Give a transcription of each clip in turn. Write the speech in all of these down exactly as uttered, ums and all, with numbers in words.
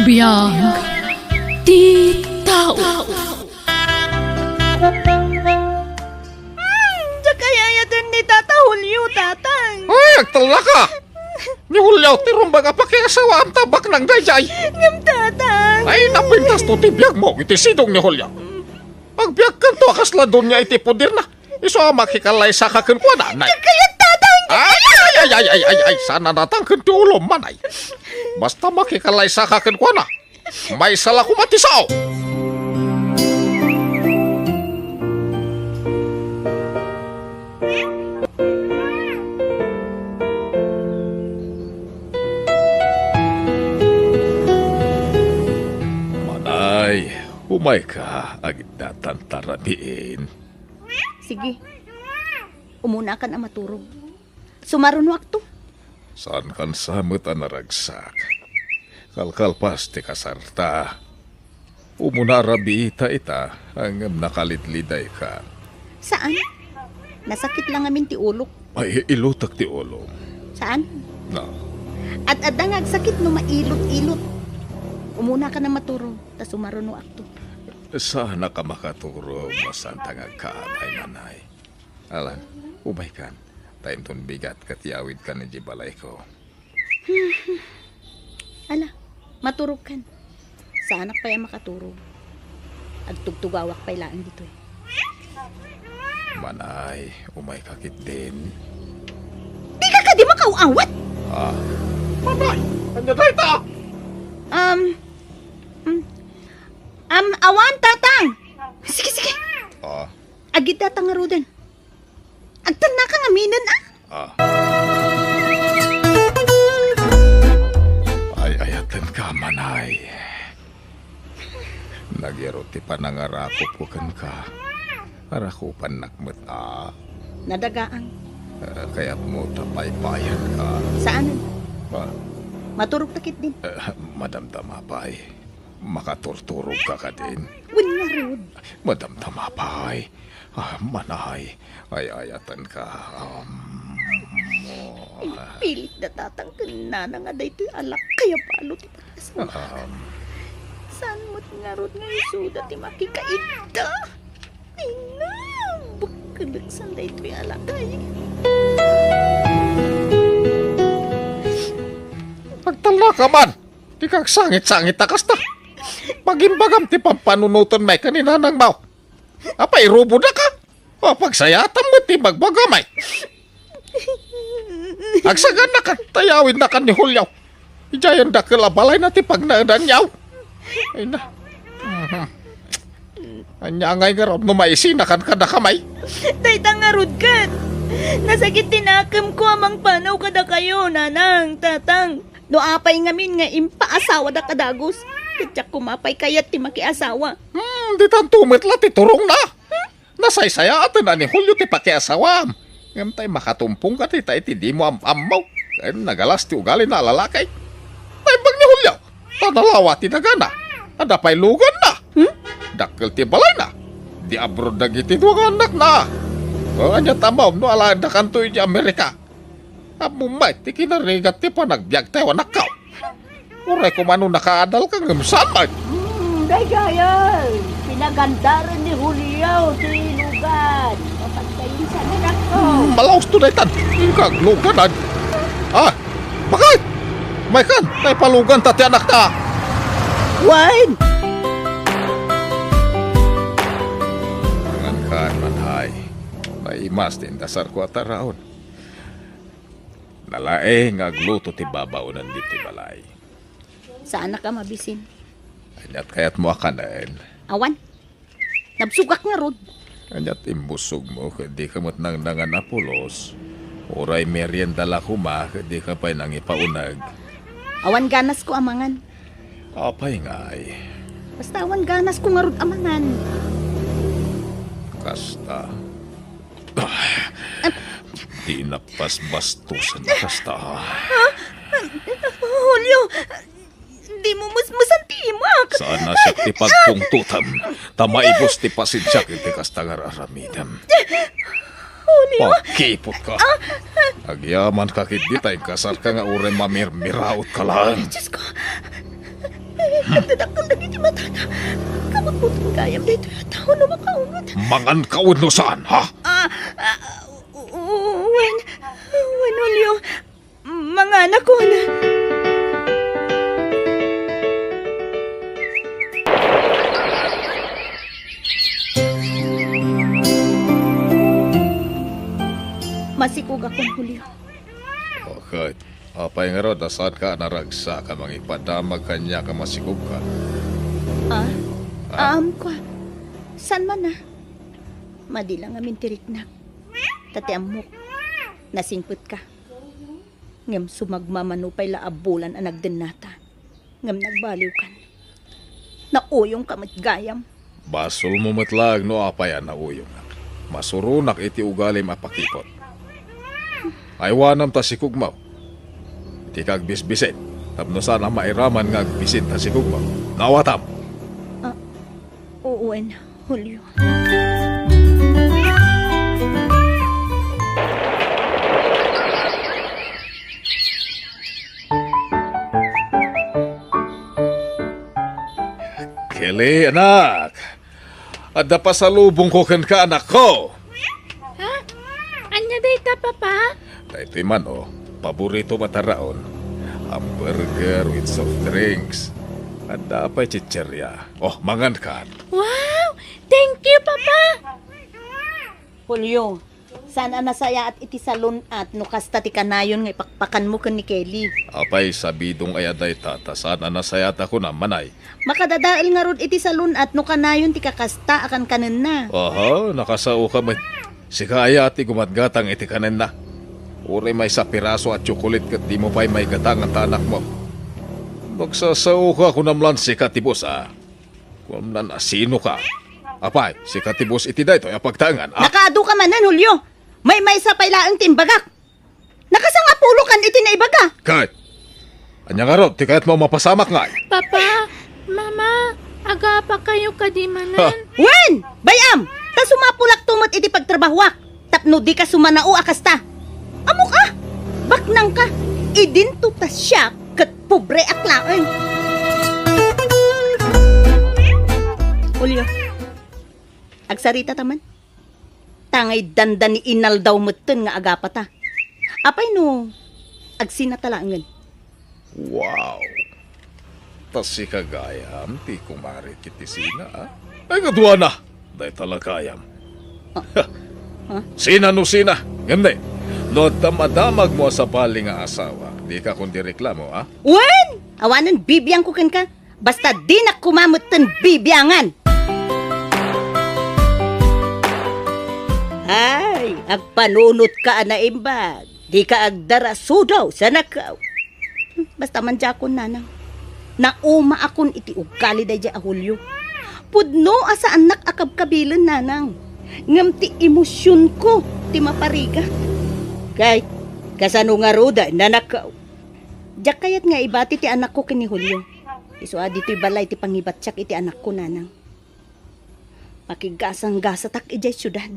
Biag ti tao. Hmm, diak ay ayaten ni Tata Julio, Tatang. Ay, agtella ka! Ni Julio ti rumbeng a pakiasawaam ta baknang daydiay. Ngem, Tatang. Ay, napintas to ti biagmo iti sidong ni Julio. Agbiagkanto a kasla donia iti poderna. Isu a makikalaysaka kenkuana, nay. Kayat, Tatang! Ay, ay, ay, ay, ay, ay, ay, saan a natangken ti ulom, manay. Basta makikalaysaka kenkuana, maysa la koma ti sao. Manay, umayka, agidda tantarabiin. Sige. Umunakan a maturog. Sumarunoakto. Saankan sa met a naragsak. Kalkalpas ti kasarta. Umuna a rabiita ita, ngem nakalidlidayka. Saan? Nasakit la ngamin ti ulok. Ay, ilutek ti ulom. Saan? No. Ad-adda nga agsakit no mailot-ilot. Umunakan a maturog, ta sumarunoakto. Saanak a makaturog no saanta nga agkaamay, manay. Alan, umaykan. Ta inton bigat ket yawidkan idiay balayko. Ala, maturogkan. Saanak pay a makaturog. Agtugtugawak pay laeng ditoy. Manay, umayka ketdin. Dika kadi makaaw-awat? Ah. Manay, ania dayta? Um, um, um, awan, Tatang. Sige, sige. Ah. Agidda ta ngaruden. Agtannaka ngaminen, a? Ah. Ay, ayatenka, manay. Nagyaro ti panangarakupko kenka. Arakupannak met, a. Nadagaang. Ah, kayatmo ta paypayanka. Saanen? Ah. Maturogta ketdin. Ah, madamdama pay. Makaturturogka kadin? Wen ngarud. Madamdama pay. Ah, manay, ay-ayatenka. Um, Impilit da Tatang ken Nana nga daytoy a lakkay a balo ti pakiasawaak. Um, Saan met ngarud nga isuda ti makikaidda? Ay na, bukkelek san daytoy a lakay. Agtallaka man! Dika agsangit-sangit a kasta. Pagimbagam ti pampanunotenmi ken ni nanangmo. Apay, irubodaka? O, pagsayaatam met ti ibagbagam, ay. Agsaganakan, ta yawidnakan ni Julio. Idiay dakkel a balayna ti pagnaedanyo. Ay na. Mhm. Ania ngay ngarud no maisinakan kadakami? Dayta ngarud ket. Nasakit ti nakemko a mangpanaw kadakayo, Nanang, Tatang. No apay ngamin nga impaasawada a dagus, ket diak koma pay kayat ti makiasawa. Hmm, ditanto met la ti turongna. Nasaysayaaten a ni Julio ti pakiasawam. Ngem tay makatumpongka dita iti dimo am-ammo. Ken nagalas ti ugalina a lalaki. Naimbag ni Julio, ta nalawa ti dagana. Adda pay luganna. Hmm? Dakkel ti balayna. Di abroad dagiti dua nga annakna. O, ania ti ammom no alaendakanto iti Amerika? Ammom met ti kinarigat ti panagbiagtayo, anakko. Uray koma no nakaadalka ngem saan met. Hmm, daydiay, pinagandaren ni Julio ti lugan. Mapagkaysa, anakko. Hmm, malausto daytan. Kagluganan. Ah, bakit? Maykan, tay paluganta ti anakta. Wen! Mangan kan, manay. Naimas ti indasarko a taraon. Nalaing nga agluto ti babaonen ditoy balay. Saanak a mabisin. Aniat kayatmo a kanen? Awan. Nabsogak ngarud. Aniat imbusogmo ket dika met nangnangan a pulos? Uray merienda la koma ket dika pay nangipauneg. Awan ganasko a mangan. Apay ngay? Basta awan ganasko ngarud a mangan. Kasta. Ah, di napasbastusan a kasta. Julio, dimo musmusan ti imak. Saan a siak ti pagpungtotam, ta maibus ti pasensiak iti kasta nga ar-aramidem. Julio. Pagkiputka. Agyamanka ketdi ta inkasarka nga uray mamirmiraotka laeng. Diosko. Nagdadakkel dagiti matana. Kabutbuton gayam daytoy a tao no makaunget. Manganka wenno saan, ha? Ah, ah, u-, u-, wen, wen, Julio. Manganakon. Masikogakon, Julio. O, ket apay ngarud a saanka a naragsak a mangipadamag kaniak a masikogka? Ah? Ah? Aamko. Saan man a? Madi la ngamin ti riknak. Ta ti ammok, nasingpetka. Ngem sumagmamano pay la a bulan a nagdennata. Ngem nagbaliwkan. Nauyongka met gayam. Basolmo met laeng no apay a nauyongak. Masuronak iti ugalim a pakipot. Aywanam ta sikogmo. Dika agbisbisin, tapno saan a mairaman nga agbisin ta sikogmo. Naawatam? Ah, wen, Julio. Kelly, anak. Adda pasalubongko kenka, anakko. Ha? Ania dayta, Papa? Daytoy man, o, paborito mo a taraon. Hamburger with soft drinks. Adda pay chicheria. O, mangankan. Wow! Thank you, Papa! Julio, saan a nasayaat iti salun-at no kasta ti kanayon nga ipakpakanmo ken ni Kelly? Apay, sabidong aya dayta, ta saan a nasayaat a kunam, manay. Makadadael ngarud iti salun-at no kanayon ti kakasta a kankanenna. Aha, nakasaoka met. Sika aya ti gumatgatang iti kanenna. Uray maysa a piraso a tsokolit ket dimo pay maigatangan ta anakmo. Nagsasaoka kunam lan sika ti boss, a. Kunam lan a sinoka. Apay, sika ti boss iti daytoy a pagtaengan, a? Nakaadu ka manen, Julio. Maymaysa pay laeng ti imbagak. Nakasangapulokan iti naibaga. Ket, ania ngarud ti kayatmo a mapasamak ngay? Papa, Mama, agapakayo kadi manen? Ha? Wen! Bay-am! Ta sumapulakto met iti pagtrabahoak tapno dika sumanao a kasta. Ammok a! Baknangka! Idinto ta siak ket pobreak laeng. Julio, agsarita ta man. Ta ngay dandani inaldaw metten nga agapata. Apay no agsinata laengen? Wow! Ta sika gayam ti kumare iti sina, a? Ay, kaduana! Dayta la gayam. Ah. Ha? Sina no sina? Ngem ne, no adda madamagmo a sabali nga asawa, dika kondi reklamo, a? Wen! Awanen bibiangko kenka. Basta dinak koma metten bibiangan. Ay, agpanunotka a naimbag. Dika agdarasudaw, sanakaw. Basta man diakon, nanang. Naumaakon iti ugali daydiay a Julio. Pudno a saannak a kabkabilen, nanang. Ngem ti emosionko ti maparigat. Kay, kasano ngaruden, nanakaw? Diak kayat nga ibati ti anakko ken ni Julio. Isu a ditoy balay ti pangibatiak iti anakko, nanang. Makigasanggasatak idiay siudad.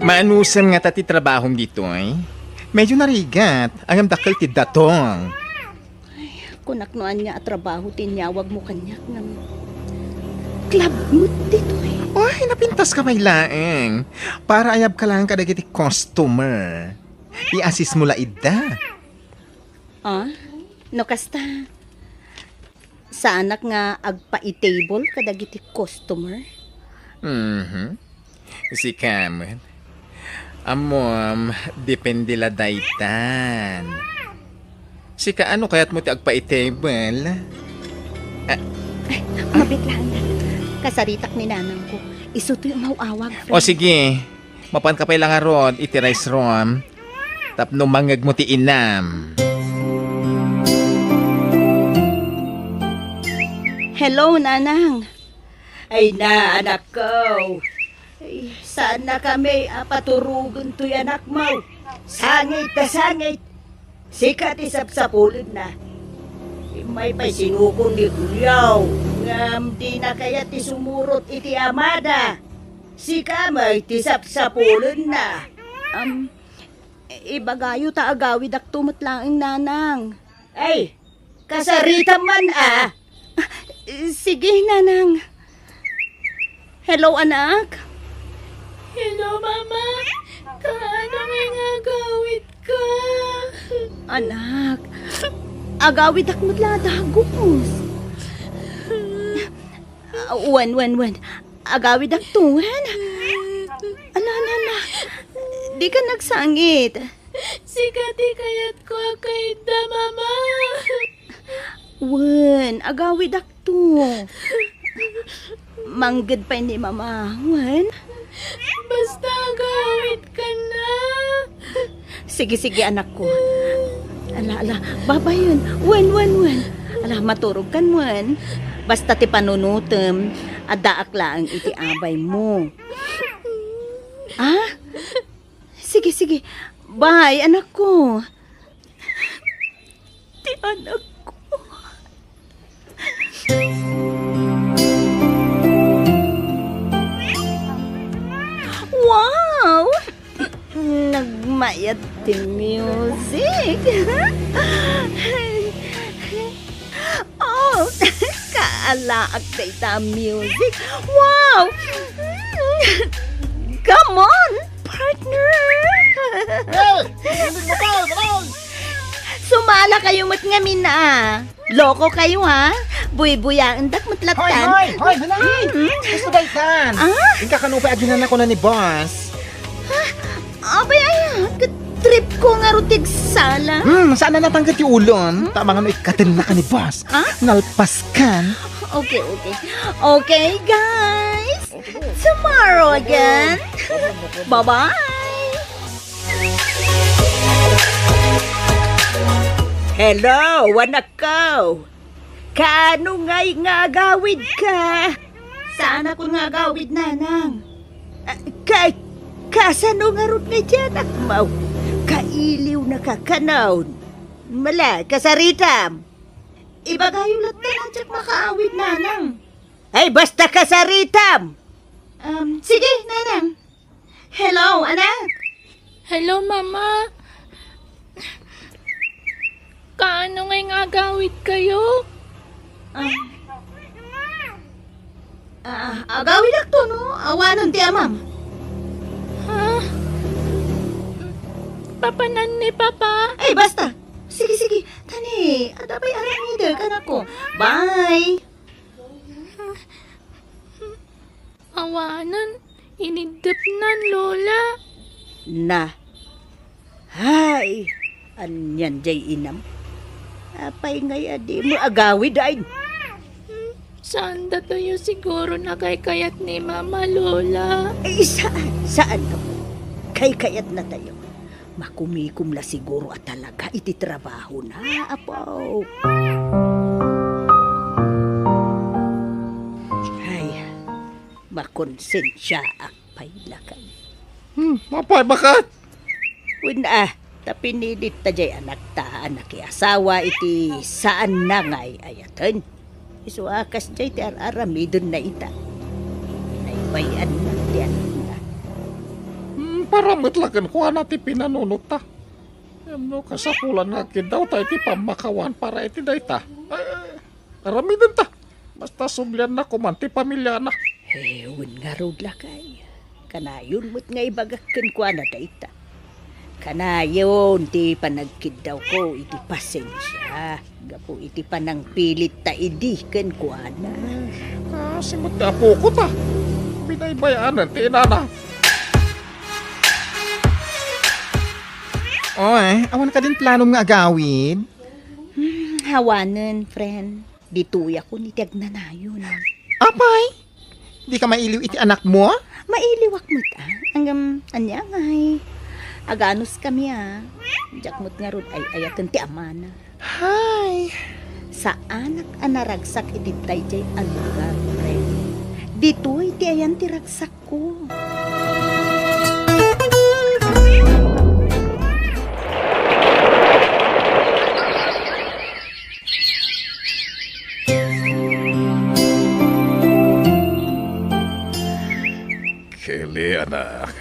Maanusem ngata ti trabahom ditoy? Medyo narigat, ngem dakkel ti datong. Ay, kunak no ania a trabaho ti inyawagmo kaniak, ngem club met ditoy. Ay, napintaska pay laeng. Para ayabka laeng kadagiti customer. I-assist mo la ida. Ah? No kasta, saanak nga agpaitable kadagiti customer? Mhm. Sika met. Ammom, depende la daytan. Sika, ano kayatmo ti agpaitable? Ah. Ay, mabit laeng. Kasaritak ni nanangko. Isu toy umaw-awag, friend. O sige. Mapanka pay la ngarud iti rice room tapno mangngegmo ti inam. Hello, Nanang. Ay na, anakko. Ay, saannakami a paturogen toy anakmo. Sangit ta sangit. Sika ti sapsapulenna. Immay pay sinukon ni Julio, ngem dina kayat ti sumurot iti amada. Sika met ti sapsapulenna. Am, Ibagayo ta agawidakto met laeng, Nanang. Ay, kasaritam man, a. Sige, Nanang. Hello, anak. Hello, Mama. Kaano nga agawidka? Anak, agawidak met la dagus. Ah, wen, wen, wen. Agawidakto, wen. Ala, ala, ala. Dika nagsangit. Sika ti kayatko a kayatda, Mama. Wen, agawidakto. Mangged pay ni Mama, wen? Basta agawidka na. Sige, sige, anakko. Ala, ala, babayen. Wen, wen, wen. Ala, maturogkan, wen. Basta ti panunotem, addaak laeng iti abaymo. Ah? Sige, sige. Bye, anakko. Ti anakko. Wow! Nagmayat ti music. Oh, kaalaak dayta music. Wow! Come on, partner! Hey! Hindi mo tayo, Manay! Sumala kayo met ngamin, a. Loko kayo, ha? Buybuyaendak met lattan. Hoy, hoy, hoy, Manay! Hmm? Gusto daytan. Ah? Inka kano pay aginana ko na ni boss. Abay, ay, ket trip ko ngarud ti agsala. Hmm, saan na natangget ti ulom? Hmm? Tama nga no ikkaten na ka ni boss. Ah? Nalpas kan. Okay, okay. Okay, guys. Tomorrow again. Bye-bye. Hello, anak ko. Kaano ngay nga agawidka? Saan ako nga agawid, Nanang? Ah, ka-, kasano ngarud nga ti anakmo? Kailiw na kakanon. Mala, kasaritam. Ibagayo latta a diak makaawid, Nanang. Ay, basta kasaritam! Um, sige, Nanang. Hello, anak. Hello, Mama. Kaano ngay nga agawidkayo? Ah. Ah, agawidakto, no? Awanen ti amam. Ha? Papanan ni Papa? Ay, basta. Sige, sige. Tani, adda pay aramidek, anakko. Bye. Awanen, iniddepnan, Lola. Na. Hay, anian jay inam. Apay ngay a dimo agawid, ay? Hmm, saan datayo siguro nakaykayat ni Mama, Lola? Ay, saan? Saan, apo? Kaykayat natayo. Makumikom la siguro a talaga iti trabahona, apo. Ay, makonsensiaak pay lakay. Hmm, apay, baket? Wen a, ta pinilit ta jay anakta a nakiasawa iti saanna nga ay-ayaten. Isu a kasjay ti ar-aramidenna ita. Naybay-anna ti anakna. Hmm, para met la kenkuana ti pinanunotta. Ngem no kasapulan nga agkiddawta iti pammakawan para iti dayta, eh, aramidenta. Basta sublianna koman ti pamiliana. Eh, wen ngarud, lakay. Kanayon met nga ibagak kenkuana dayta. Kanayon ti panagkiddawko iti pasensia gapu iti panangpilitta idi kenkuana. Eh, kaasi met ti apoko ta. Binaybay-anen ti inana. Oy, awan kadin planom nga agawid? Hmm, awanen, friend. Ditoyakon iti agnanayon. Apay? Dika mailiw iti anakmo? Mailiwak met, a. Ngem, ania ngay? Aganuskami, a. Diak met ngarud ay-ayaten ti amana. Hay. Saanak a naragsak iti daydiay a lugar, friend. Ditoy ti ayan ti ragsak ko. Kelly, anak.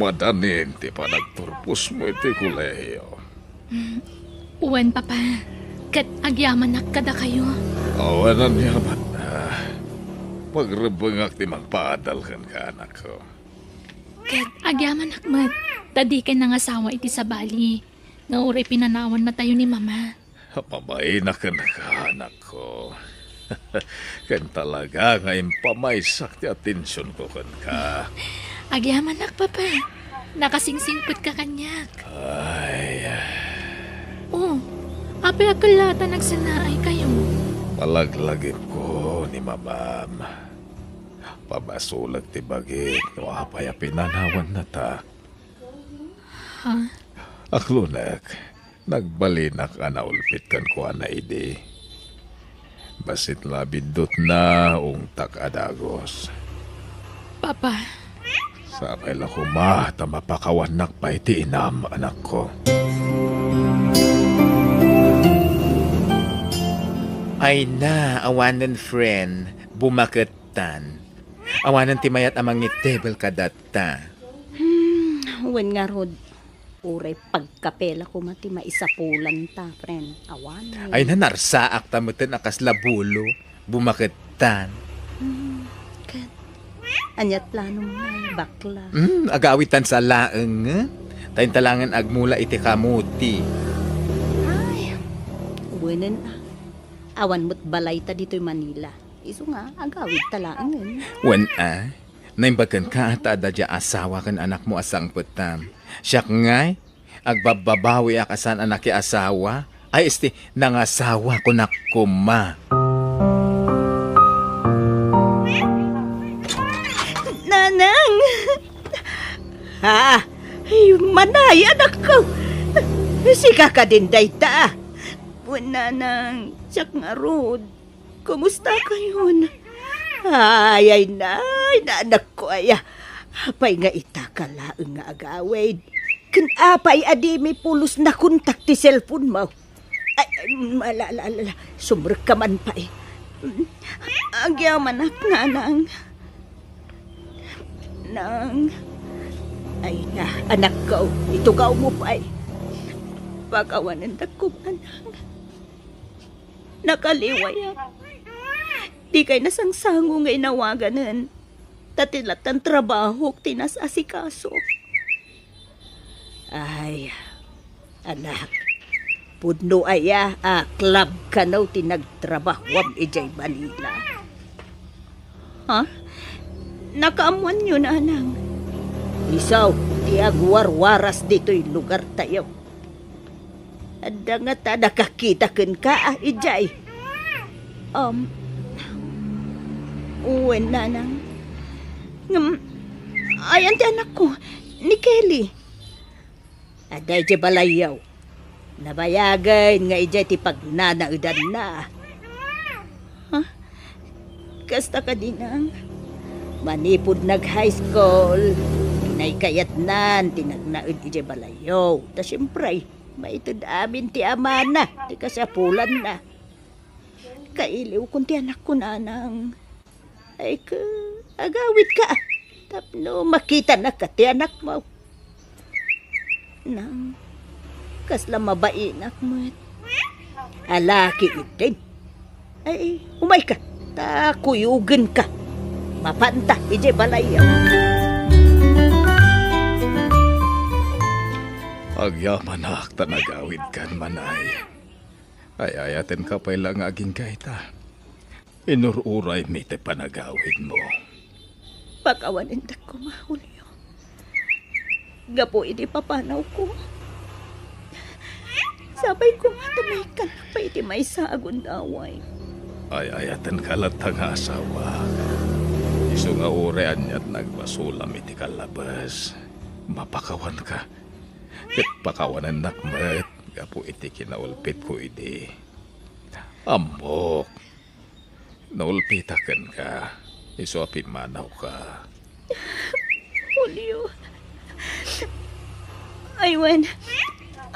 Madanin ti panagturposmo iti kolehiyo. Wen, Papa, ket agyamanak kadakayo. Awan aniaman. Pagrebbengak ti mangpaadal kenka, anakko. Ket agyamanak met, ta dikay nangasawa iti sabali, nga uray pinanawannatayo ni Mama. Mabainak kenka, anakko. Ken talaga nga impamaysak ti atensionko kenka. Agyamanak, Papa. Nakasingsingpetka kaniak. Ay. Oh, apay a ket la ta nagsennaaykayo? Palaglagipko ni Mamam. Pabasolek ti bagik no apay a pinanawannata. Ha? Aklonek, nagbalinak a naulpit kenkuana idi. Bassit la biddutna ungtak a dagus. Papa. Sapay la koma ta mapakawannak pay ti inam, anakko. Ay na, awanen friend, bumakettan. Awanen ti mayat a mangitebel kadata. Hmm, wen ngarud, uray pagkape la koma ti maisapulanta, friend. Awanen. Ay, nanarsaak ta meten a kasla bulo. Bumakettan. Hmm, ket ania ti planom ngay, bakla? Hmm, agawidtan sa laeng, eh. Ta intalangen agmula iti kamuti. Ay, wenen a. Awan met balayta ditoy Manila. Isu nga, agawidta laengen. Wen a, naimbag kenka ta adda dia asawa ken anakmo a sangpettam. Siak ngay, agbabbabawiak a saan a nakiasawa. Ay, isti, nangasawa kunak koma. Nanang! Ha? Ay, manay, anakko! Sika kadin dayta? Wen, Nanang, siak ngarud. Kumusta kayon? Ay, ay, nay, nanakko aya. Apay nga ita ka laeng nga agawid? Ken apay a dimi pulos nakontak ti cellphone mo? Ay, ay, ala, ala, ala, ala. Sumrekka man pay. Mm, agyamanak, Nanang. Nang. Ay na, anakko, itugawmo pay. Pakawanendak koma, Nang. Nakaliwayak. Dikay nasangsango nga inawaganen. Ta ti lattan trabahok ti nas-asikaso. Ay, anak, pudno aya a club kano ti nagtrabahoam idiay Manila? Ha? Nakaammoanyo, Nanang? Isu ti agwarwaras ditoy lugartayo. Adda ngata nakakita kenka a idiay? Um, wen, Nanang. Ngem, ayan ti anakko, ni Kelly. Adda idiay balayyo. Nabayagen nga idiay ti pagnanaedanna. Ha? Kasta kadi, Nang? Manipud nag-high school, naikayatnan ti nagnaed idiay balayyo. Ta siempre, maited amin ti amana, ti kasapulanna. Kailiwkon ti anakko, Nanang. Ay, ka, agawidka tapno makitanaka ti anakmo. Nang, kasla mabainak met. Alaki idin. Ay, umayka, ta kuyogenka. Mapanta idiay balayyo. Agyamanak ta nagawidkan, manay. Ay-ayatenka pay la nga agingga ita. Inur-uraymi ti panagawidmo. Pakawanendak koma, Julio. Gapu iti papanawko, sapay koma ta maikkannak pay iti maysa a gundaway. Ay-ayatenka latta nga asawa. Isu nga uray aniat nagbasolam iti kallabes, mapakawanka. Ket pakawanennak met gapu iti kinaulpitko idi. Ammok, naulpitak kenka, isu a pimmanawka. Julio. Ay wen,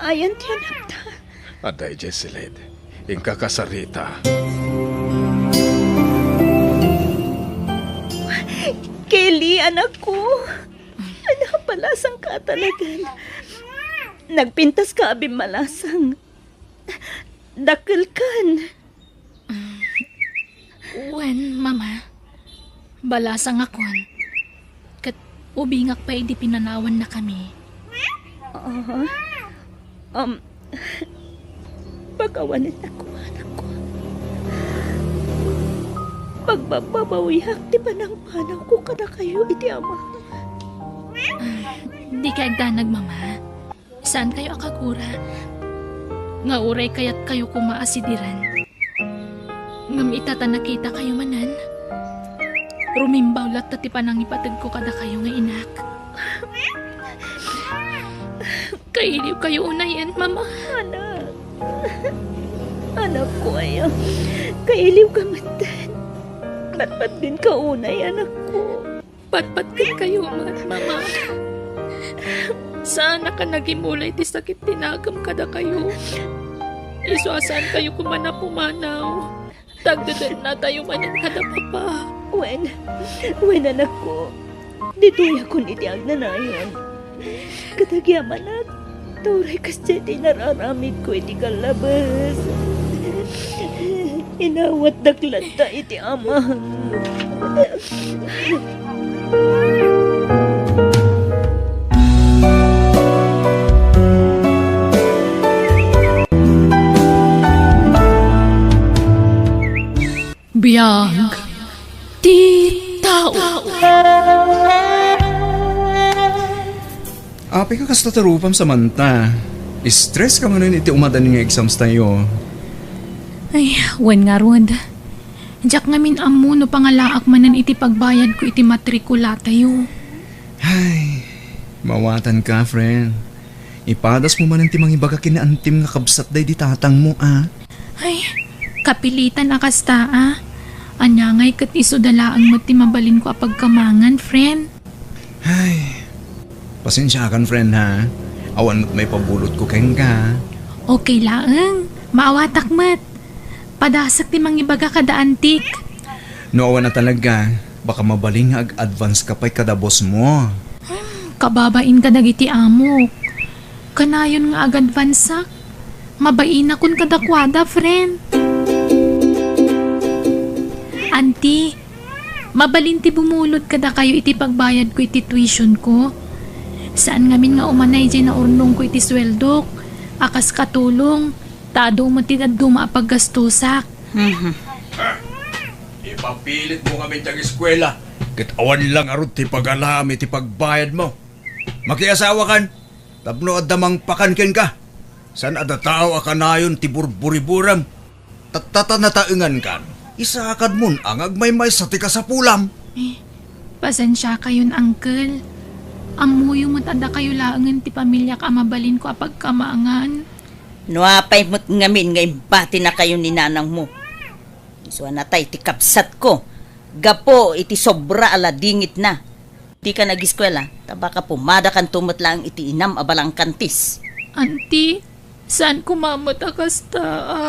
ayan ti anakta. Adda idiay siled. Inka kasarita. Kelly, anakko. Anak, Malasang ka talagan. Nagpintas ka a bimmalasang. Dakkel kan. Wen, Mama. Balasangakon. Ket ubingak pay idi pinanawannakami. Ah, um, pakawanennakon, anakko. Pagbababawiak ti panangpanawko kadakayo iti Ama. Ah, dika agdanag, Mama. Saankayo a kagura nga uray kayatkayo koma a sidiren. Ngem ita ta nakitakayo manen, rumimbaw latta ti panangipategko kadakayo nga inak. Kailiwkayo unayen, Mama. Anak. Anakko aya. Kailiwka metten. Patpatgenka unay, anakko. Patpatgenkayo met, Mama. Saanak a nagimula iti sakit ti nakem kadakayo. Isu a saankayo koma a pumanaw. Tagdedetnatayo manen kada Papa. Wen, wen, anakko. Ditoyakon iti agnanayon. Ket agyamanak, ta uray kasdiay ti inararamidko iti kallabes. Inawatdak latta iti Ama. Biag ti tao. Apay ka kasta ti rupam, Samantha? Stress ka manen iti umadanin nga exams tayo. Ay, wen ngarud. Diak ngamin ammo no pangalaak manen iti pagbayadko iti matrikulatayo. Ay, mawatanka, friend. Ipadasmo manen ti mangibaga ken ni antim nga kabsat daydi tatangmo, a? Ay, kapilitan a kasta, a. Ania ngay ket isuda laeng met ti mabalinko a pagkamangan, friend. Ay, pasensiakan, friend, ha? Awan met maipabulotko kenka. Okay laeng. Maawatak met. Padasek ti mangibaga kada antik. No awan a talaga, baka mabalin nga ag-advance ka pay kada boss mo. Kababain kadagiti amok. Kanayon nga ag-advanceak. Mabainakon kadakuada, friend. Anti, mabalin ti bumulod kadakayo iti pagbayadko iti tuitionko. Saan ngamin nga umanay diay naurnongko iti sueldok a kas katulong, ta adu met ti dadduma a paggastosak. Mhm. Ipapilitmo ngamin ti ageskuela, ket awan la ngarud ti pagalaam iti pagbayadmo. Makiasawakan, tapno adda mangpakan kenka. Saan a dataaw a kanayon ti burburiburem. Tatta ta nataengankan, isakadmon a nga agmaymaysa ti kasapulam. Eh, pasensiakayon, uncle. Ammoyo met a dakayo laengen ti pamiliak a mabalinko a pagkamangan. No apay met ngamin nga imbatinakayo ni nanangmo. Isu a natay ti kabsatko gapu iti sobra a ladingitna. Dika nag-eskuela, ta baka pumadakanto met laeng iti inam a balangkantis. Anti, saan koma met a kasta, a.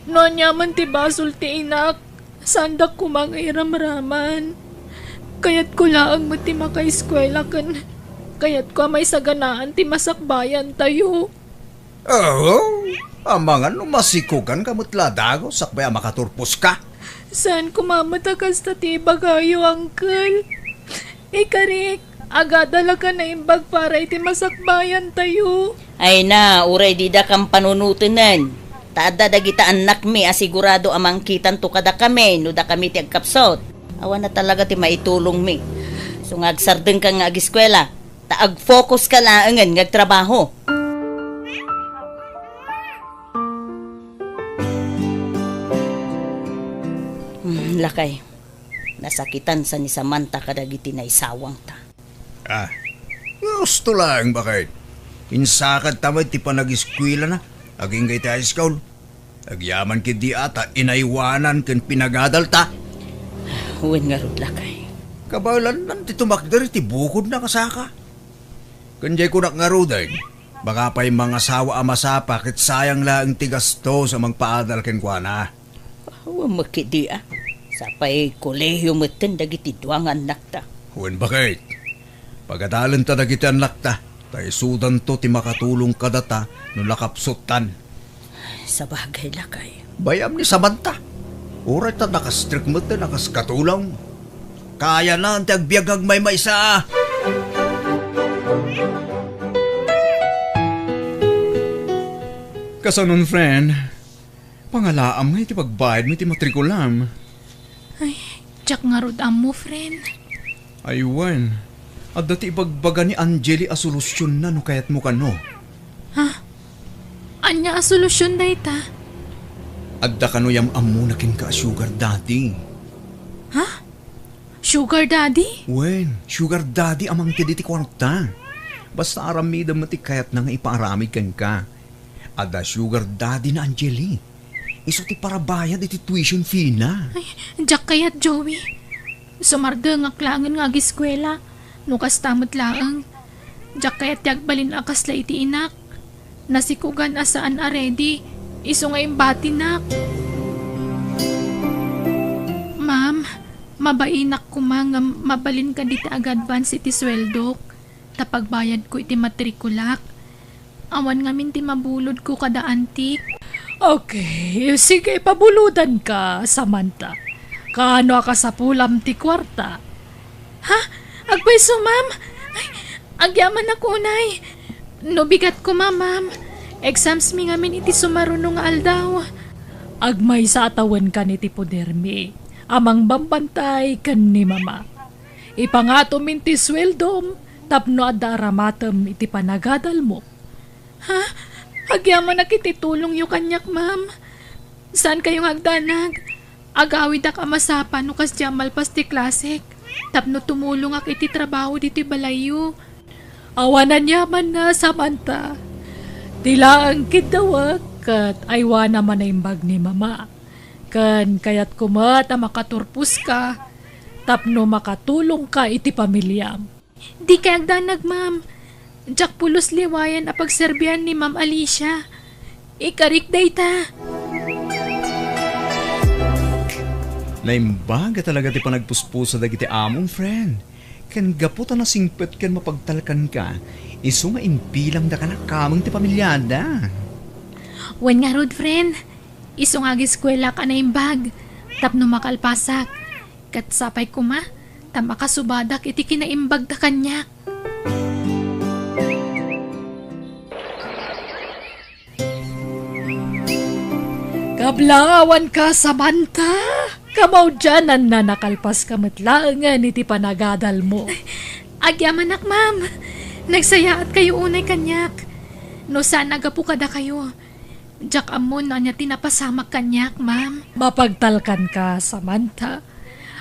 No aniaman ti basol ti inak, saandak koma nga iramraman. Kayatko laeng met ti makaeskuela ken kayatko a maisaganaan ti masakbayantayo. Oh, amangan no masikoganka met la a dagus sakbay a makaturposka. Saan koma met a kasta ti ibagayo, uncle. Ikarik, agada la ka naimbag para iti masakbayantayo. Ay na, uray dida kan panunotenen. Ta adda dagita annakmi a sigurado a mangkitanto kadakami no dakami ti agkapsut. Awan a talaga ti maitulongmi. Isu nga agsardengka nga ageskuela. Ta agfokuska laengen nga agtrabaho. Hmm, lakay, nasakitansa ni Samantha kadagiti naisawangta. Ah, gusto laeng, baket. Insakadta met ti panageskuelana agingga iti high school. Agyaman ketdi a ta inaywanan ken pinagadalta. Wen ngarud, lakay. Kabaelannan ti tumakder iti bukodna, kasaka. Ken diay kunak ngaruden, baka pay mangasawa a masapa ket sayang laeng ti gastos a mangpaadal kenkuana. Awan met ketdi a. Sapay kolehiyo metten dagiti dua nga annakta. Wen, baket. Pagadalenta dagiti annakta, ta isudanto ti makatulong kadata no nakapsuttan. Sabagay, lakay. Bayam ni Samantha. Uray ta nakastrek met ti nakas katulong. Kayana ti agbiag agmaymaysa. Kasanon, friend? Pangalaam nga iti pagbayadmo iti matrikulam. Ay, diak ngarud ammo, friend. Ay wen, adda ti ibagbaga ni Angeli a solusionna no kayatmo kano. Ha? Ania a solusion dayta? Adda kano yam-ammona kenka a sugar daddy. Ha? Sugar daddy? Wen, sugar daddy a mangted iti kuarta. Basta aramidem met ti kayatna nga ipaaramid kenka. Adda sugar daddy na Angeli. Isu ti parabayad iti tuition fee na. Ay, diak kayat, Joey. Sumardengak laengen nga agiskuela. No kasta met laeng, diak kayat ti agbalin a kasla iti inak. Nasikugan a saan a ready, isu nga imbatinak. Ma'am, mabainak koma nga mabalin kadita ag-advance iti sueldok, ta pagbayadko iti matrikulak. Awan ngamin ti mabulodko kada antik. Okay, sige, pabulodanka, Samantha. Kaano a kasapulam ti kuarta? Ha? Agpayso, ma'am? Ay, agyamanak unay. No bigat koma, ma'am. Exams mi ngamin iti sumaruno nga aldaw. Agmaysa a tawenkan iti podermi a mangbambantay ken ni Mama. Ipangatom inti sueldom tapno adda aramatem iti panagadalmo. Ha? Agyamanak iti tulongyo kaniak, ma'am. Saankayo nga agdanag. Agawidak a masapa no kasdiay a malpas ti klasek tapno tumulongak iti trabaho ditoy balayyo. Awan aniamanna, Samantha. Ti laeng kiddawek ket aywanam a naimbag ni Mama. Ken kayatko met a makaturposka tapno makatulongka iti pamiliam. Dikay agdanag, ma'am. Diak pulos liwayan a pagserbian ni Ma'am Alicia. Ikarik dayta. Naimbag a talaga ti panagpuspusa dagiti amom, friend. Ken gapu ta nasingpet ken mapagtalkanka, isu nga imbilangda kaniak kameng ti pamiliada. Wen ngarud, friend. Isu nga agiskuelak a naimbag tapno makalpasak. Ket sapay koma ta makasubadak iti kinaimbagda kaniak. Kablawanka, Samantha! Kamaudiananna, nakalpaska met laengen iti panagadalmo. Agyamanak, ma'am. Nagsayaatkayo unay kaniak. No saan a gapu kadakayo, diak ammo no ania ti napasamak kaniak, ma'am. Mapagtalkanka, Samantha.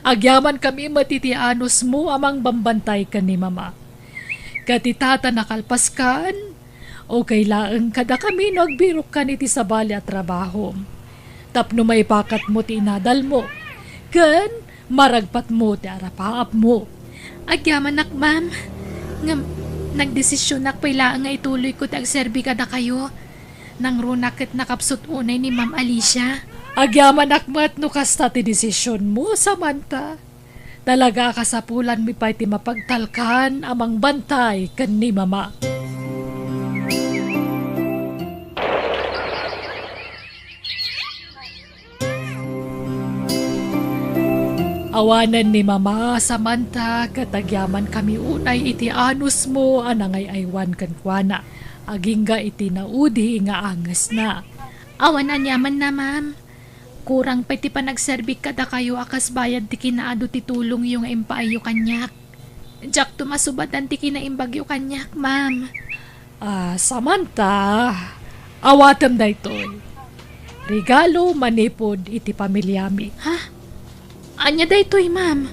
Agyamankami met iti anusmo a mangbambantay ken ni Mama. Ket ita ta nakalpaskan, okay laeng kadakami no agbirokkan iti sabali a trabahom. Tapno maipakatmo ti inadalmo, ken maragpatmo ti arapaapmo. Agyamanak, ma'am. Ngem, nagdesisionak pay laeng nga ituloyko ti agserbi kadakayo. Nangrunak ket nakapsut unay ni Ma'am Alicia. Agyamanak met no kasta ti desisionmo, Samantha. Talaga a kasapulanmi pay ti mapagtalkan a mangbantay ken ni Mama. Awanen ni Mama, Samantha, ket agyamankami unay iti anusmo a nangay-aywan kenkuana, agingga iti naudi nga angesna. Awan aniamanna, ma'am. Kurang pay ti panagserbik kadakayo a kas bayad ti kinaadu ti tulongyo nga impaayyo kaniak. Diakto masubadan ti kinaimbagyo kaniak, ma'am. Ah, Samantha, awatem daytoy. Regalo manipud iti pamiliami. Ha? Ania daytoy, ma'am?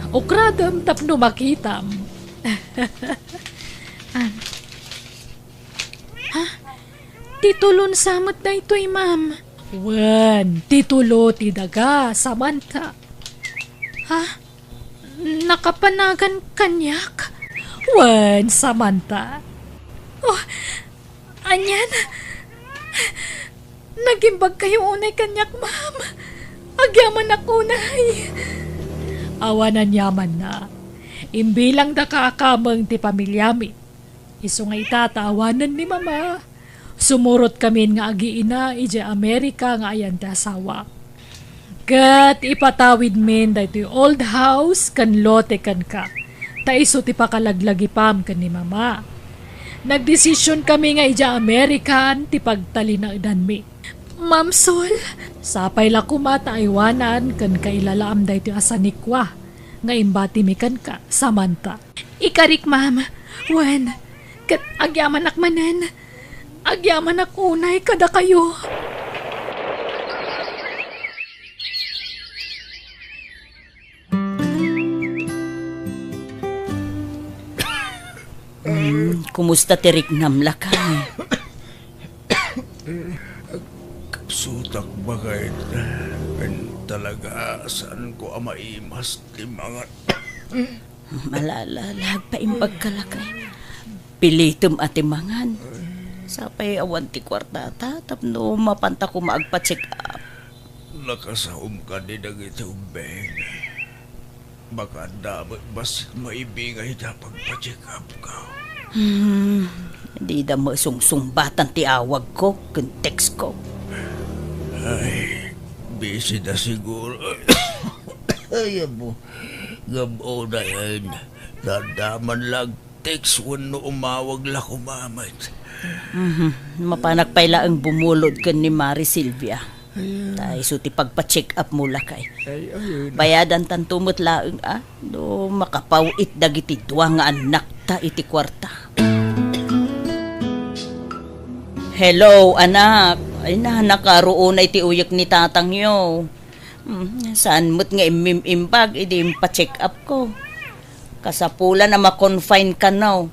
Ukradem tapno makitam. Ah. Ha? Titulon sa met daytoy, ma'am. Wen, titulo ti daga, Samantha. Ha? Nakapanagan kaniak? Wen, Samantha. Oh, anian? Nagimbagkayo unay kaniak, ma'am. Agyamanak unay. Awan aniamanna. Imbilangdaka a kameng ti pamiliami. Isu nga ita ta awanen ni Mama, sumurotkamin nga agiina idiay Amerika nga ayan ti asawa. Ket ipatawidmin daytoy old house ken lote kenka, ta isu ti pakalaglagipam ken ni Mama. Nagdesisionkami nga idiay Amerika ti pagtalinaedanmi. Ma'am Sol, sapay la koma ta aywanan ken kailalaam daytoy a sanikua nga imbatimi kenka, Samantha. Ikarik, ma'am. Wen, ket agyamanak manen. Agyamanak unay kadakayo. Hmm, kumusta ti riknam, lakay? Kapsutak, baket. Wen talaga, saanko a maimas ti mangan. Malala, agpaimbagka, lakay. Pilitem a ti mangan. Sapay awan ti kuartata tapno mapanta koma agpa-check up. Nakasaom kadi dagiti ubbing. Baka adda met bassit maibingay ta pagpa-check up ko. Hmm, dida met sungsungbatan ti awagko ken textko. Ay, busy da siguro. Ay, amo. Gam-o dayen. Dandaman lang text wenno umawag la koma met. Mhm. Mapanak pay laeng bumulod ken ni Mari Silvia. Ayan. Ta isu ti pagpa-check up mo, lakay. Ay, ayun. Bayadantanto met laeng, a, no makapaw-it dagiti dua nga annakta iti kuarta. Hello, anak. Ay na, nakaruonay ti uyek ni tatangyo. Hmm, saan met nga immim-imbag idi impa-check up ko. Kasapulan a ma-confine kano,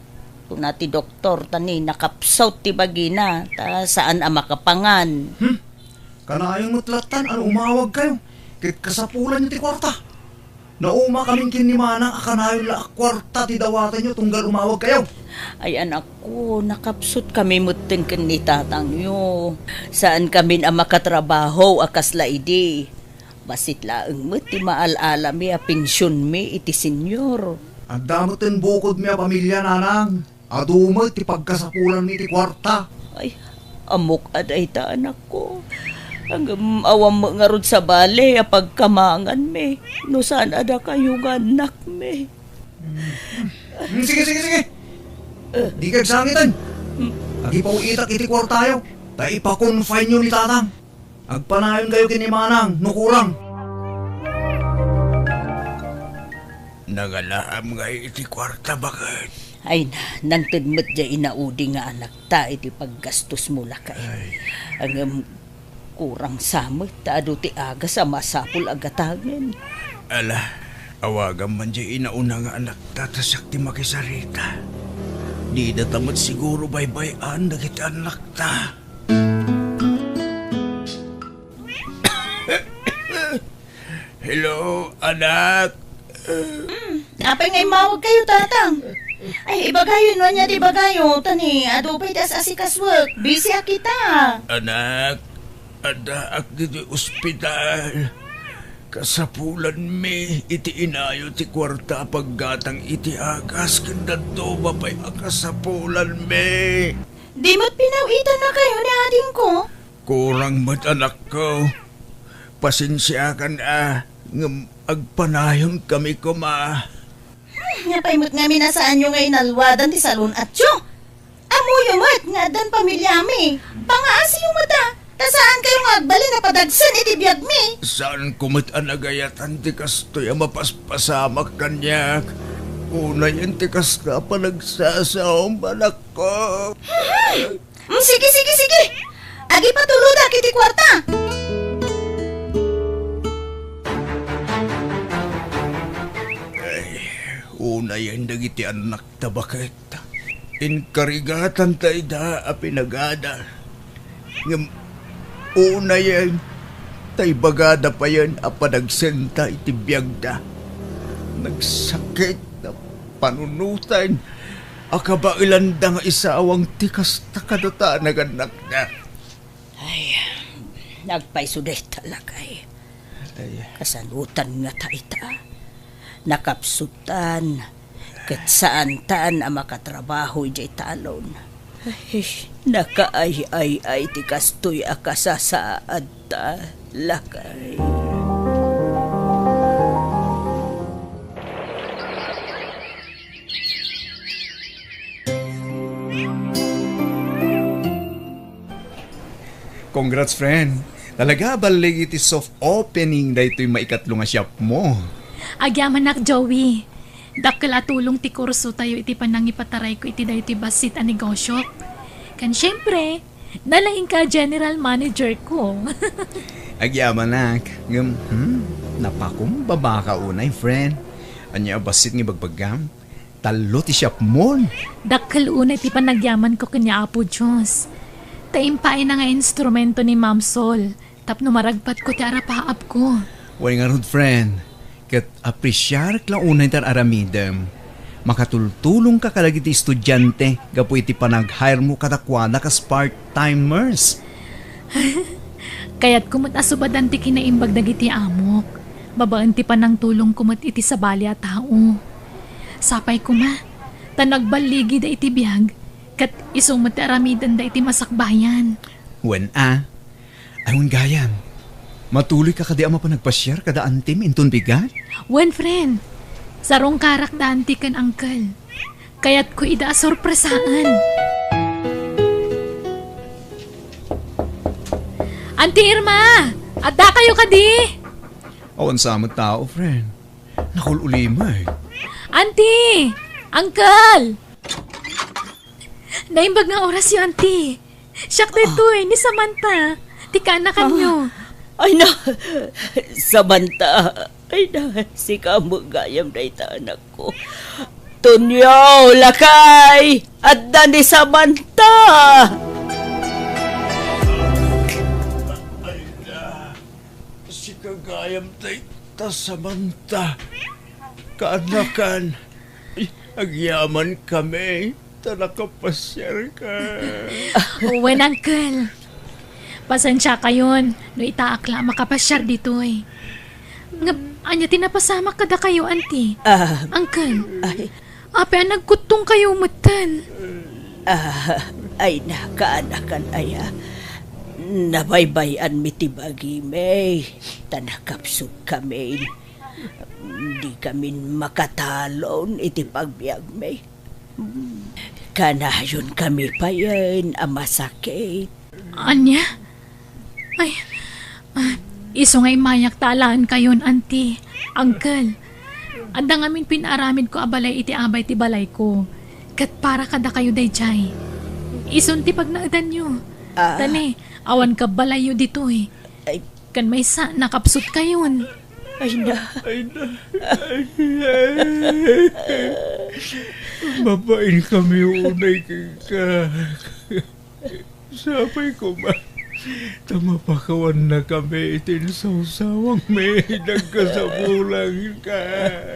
kuna ti doktor, ta ni nakapsut ti bagina, ta saan a makapangan. Hmm? Kanayon met lattan a no umawagkayo, ket kasapulanyo ti kuarta. Naumakamin ken ni Manang a kanayon la a kuarta ti dawatanyo tunggal umawagkayo. Ay, anakko, nakapsutkami metten ken ni tatangyo. Saankamin a makatrabaho a kasla idi. Bassit laeng met ti maal-alami a pensionmi iti senior. Adda metten bukodmi a pamilia, nanang. Adu met ti pagkasapulanmi iti kuarta. Ay, ammok a dayta, anakko. Ngem awan met ngarud sabali a pagkamanganmi no saan a dakayo nga annakmi. Mm, sige, sige, sige. Dika agsangiten. Agipaw-itak iti kuartayo, ta ipa-confineyo ni tatang. Agpanayonkayo ken ni Manang no kurang. Nangalaam ngay iti kuarta, baket? Ay na, nangted met diay inaudi nga anakta iti paggastosmo, lakay. Ay. Ngem kurang sa met ta adu ti agas a masapul a gatangen. Ala, awagam man diay inauna nga anakta ta siak ti makisarita. Didata met siguro baybay-an dagiti annakta. Hello, anak. Mm, apay nga immawagkayo, tatang? Ay, ibagayo no ania ti ibagayo, ta ni adu pay ti as-asikasuek. Busy a kita. Anak, addaak ditoy ospital. Kasapulanmi iti inayo ti kuarta a paggatang iti agas ken dadduma pay a kasapulanmi. Di met pinaw-itannakayo ni adingko? Kurang met, anakko. Pasensiakan a, ngem agpanayonkami koma. Hmm, apay met ngamin a saanyo nga inalwadan ti salun-atyo? Ammoyo met nga addan pamiliami. Pangaasiyo met a, ta saankayo nga agbalin a padagsen iti biagmi. Saanko met a nagayatan ti kastoy a mapaspasamak kaniak. Unayen ti kasta a panagsasaom, anakko. Hmm. Mm, sige, sige, sige. Agipatulodak iti kuarta. Ay, unayen dagiti annakta, baket. Inkarigatanta ida a pinagadal. Ngem unayen ta ibagada payen a panagsenta iti biagda. Nagsakit a panunoten a kabaelanda nga isawang ti kasta kadata a nagannakda. Ay, nagpayso dayta, lakay. Ay. Kasanutan ngata ita. Nakapsutan, Ket saantan a makatrabaho idiay talon. Ay, nakaay-ay-ay ti kastoy a kasasaadta, lakay. Congrats, friend. Talaga, ballig iti soft opening daytoy maikatlo nga shop mo. Agyamanak, Joey. Dakkel a tulong ti kurso tayo iti panangipatarayko iti daytoy bassit a negosyok. Ken, siyempre, nalaingka a general manager ko. Agyamanak. Ngem, hmm, napakumbabaka unay, friend. Ania a bassit nga ibagbagam? Tallo ti siapmon. Dakkel unay ti panagyamanko ken ni Apo Dios. Ta impaayna nga instrumento ni Ma'am Sol tapno maragpatko ti arapaapko. Wen ngarud, friend, ket apresiarek la unay ti ar-aramidem. Makatultulongka kadagiti estudiante gapu iti panag-hire mo kadakuada kas part-timers. Kayatko met a subadan ti kinaimbag dagiti amok, babaen ti panangtulongko met iti sabali a tao. Sapay koma, ta nagballigida iti biag, ket isu met ti aramidenda iti masakbayan. Wen a, ay wen gayam, matuloyka kadi a mapan agpasiar kada antim inton bigat? Wen, friend, sarungkarak da anti ken uncle. Kayatko ida a sorpresaen. Auntie Irma! Adda kayo kadi? Awan sa met tao, friend. Nakul-ulimay. Auntie! Uncle! Naimbag nga oras yo, Auntie. Siak daytoy, ni Samantha. Ti kaanakanyo. Ah. Ay na, Samantha. Ay na, sika met gayam dayta anakko. Tonyo, lakay! Adda ni Samantha! Ay na, sika gayam dayta, Samantha. Kaanakan, ay, agyaman kami. Ta nakapasiarka. Wen, uncle. Pasensiakayon no itaak la a makapasiar ditoy. Ngem, ania ti napasamak kadakayo, auntie? Ah. Uncle. Ay. Apay a nagkuttongkayo metten? Ah, ay na, kaanakan aya. Nabaybay-anmi ti bagimi, ta nakapsutkami. Dikami makatalon iti pagbiagmi. Kanayonkami payen a masakit. Ania? Ay, ah, isu nga immayak ta alaenkayon, auntie, uncle. Adda ngamin pinaaramidko a balay iti abay ti balayko. Ket para kadakayo daydiay. Isun ti pagnaedanyo. Ah. Tani, awan kabbalayyo ditoy. Ay. Ken maysa, nakapsutkayon. Ay na. Ay na. Ay, ay. Mabain kami unay kenka. Sapay koma, ta mapakawanna kami iti insawsawangmi, nagkasabulanka.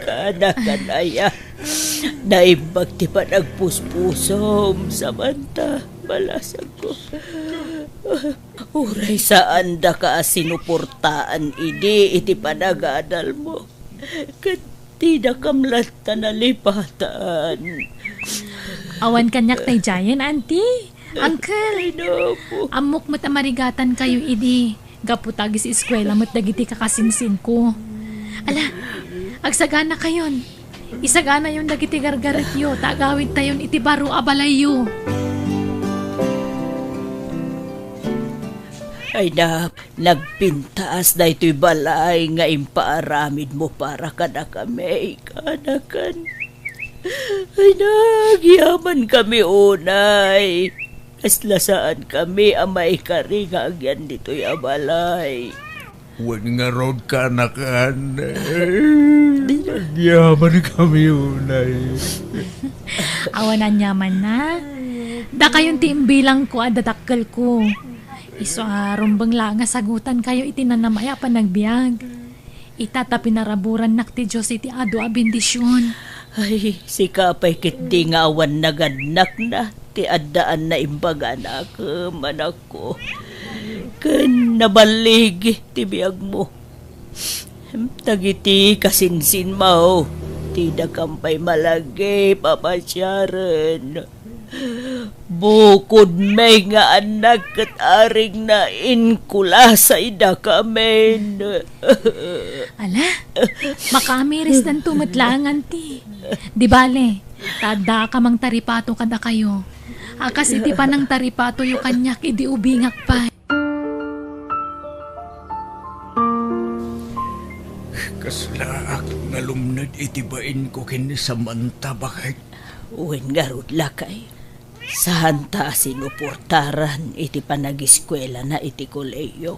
Kaanakan aya. Naimbag ti panagpuspusom, Samantha, balasangko. Uray saandaka a sinuportaan idi iti panagadalmo, ket dinakam latta nalipatan. Awan kaniak daydiayen, auntie. Uncle, ay, napo. Ammok met a marigatankayo idi, gapu ta agiseskuela met dagiti kakasinsinko. Ala, agsaganakayon. Isaganayon dagiti gargaretyo ta agawidtayon iti baro a balayyo. Ay na, nagpintas daytoy balay nga impaaramidmo para kadakami, kaanakan. Ay na, agyamankami unay. Kasla saankami a maikari nga agyan ditoy a balay. Wen ngarud, kaanakan. Agyamankami unay. Awan aniamanna. Dakayon ti imbilangko a dadakkelko. Isu a rumbeng la nga sagutankayo iti nanamay a panagbiag. Ita ta pinaraburannak ti Dios iti adu a bendision. Ay, sika pay ketdi nga awan nagannakna ti addaan naimbag a anakem, anakko. Ken naballig ti biagmo. Dagiti kasinsinmo, Didakam pay malagip a pasiaren. Bukodmi nga annak ket arigna, inkulasay dakamin. Ala, makaamirisdanto met laeng, anti. Di bale, ta addaka mang taripato kadakayo. A kas iti panangtaripatoyo kaniak idi ubingak pay. Kaslaak nga lumned iti bainko ken ni Samantha, baket. Wen ngarud, lakay, saanta a sinuportaran iti panagiskuelana iti kolehiyo.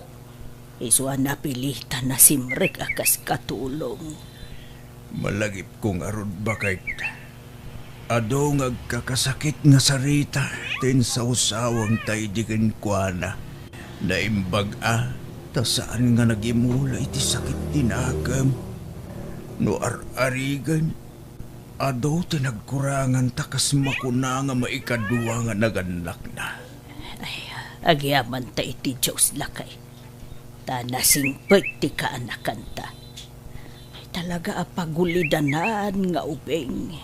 Isu a napilitan a simrek a kas katulong. Malagipko ngarud, baket. Adu nga agkakasakit nga sarita ti insawsawangta idi kenkuana. Naimbag a, ta saan nga nagimula iti sakit ti nakem. No ar-arigen, adu ti nagkurangan ta kas makuna nga maikadua nga nagannakna. Ay, agyamanta iti Dios, lakay. Ta nasingpet ti kaanakanta. Ay, talaga a pagulidanan nga ubing.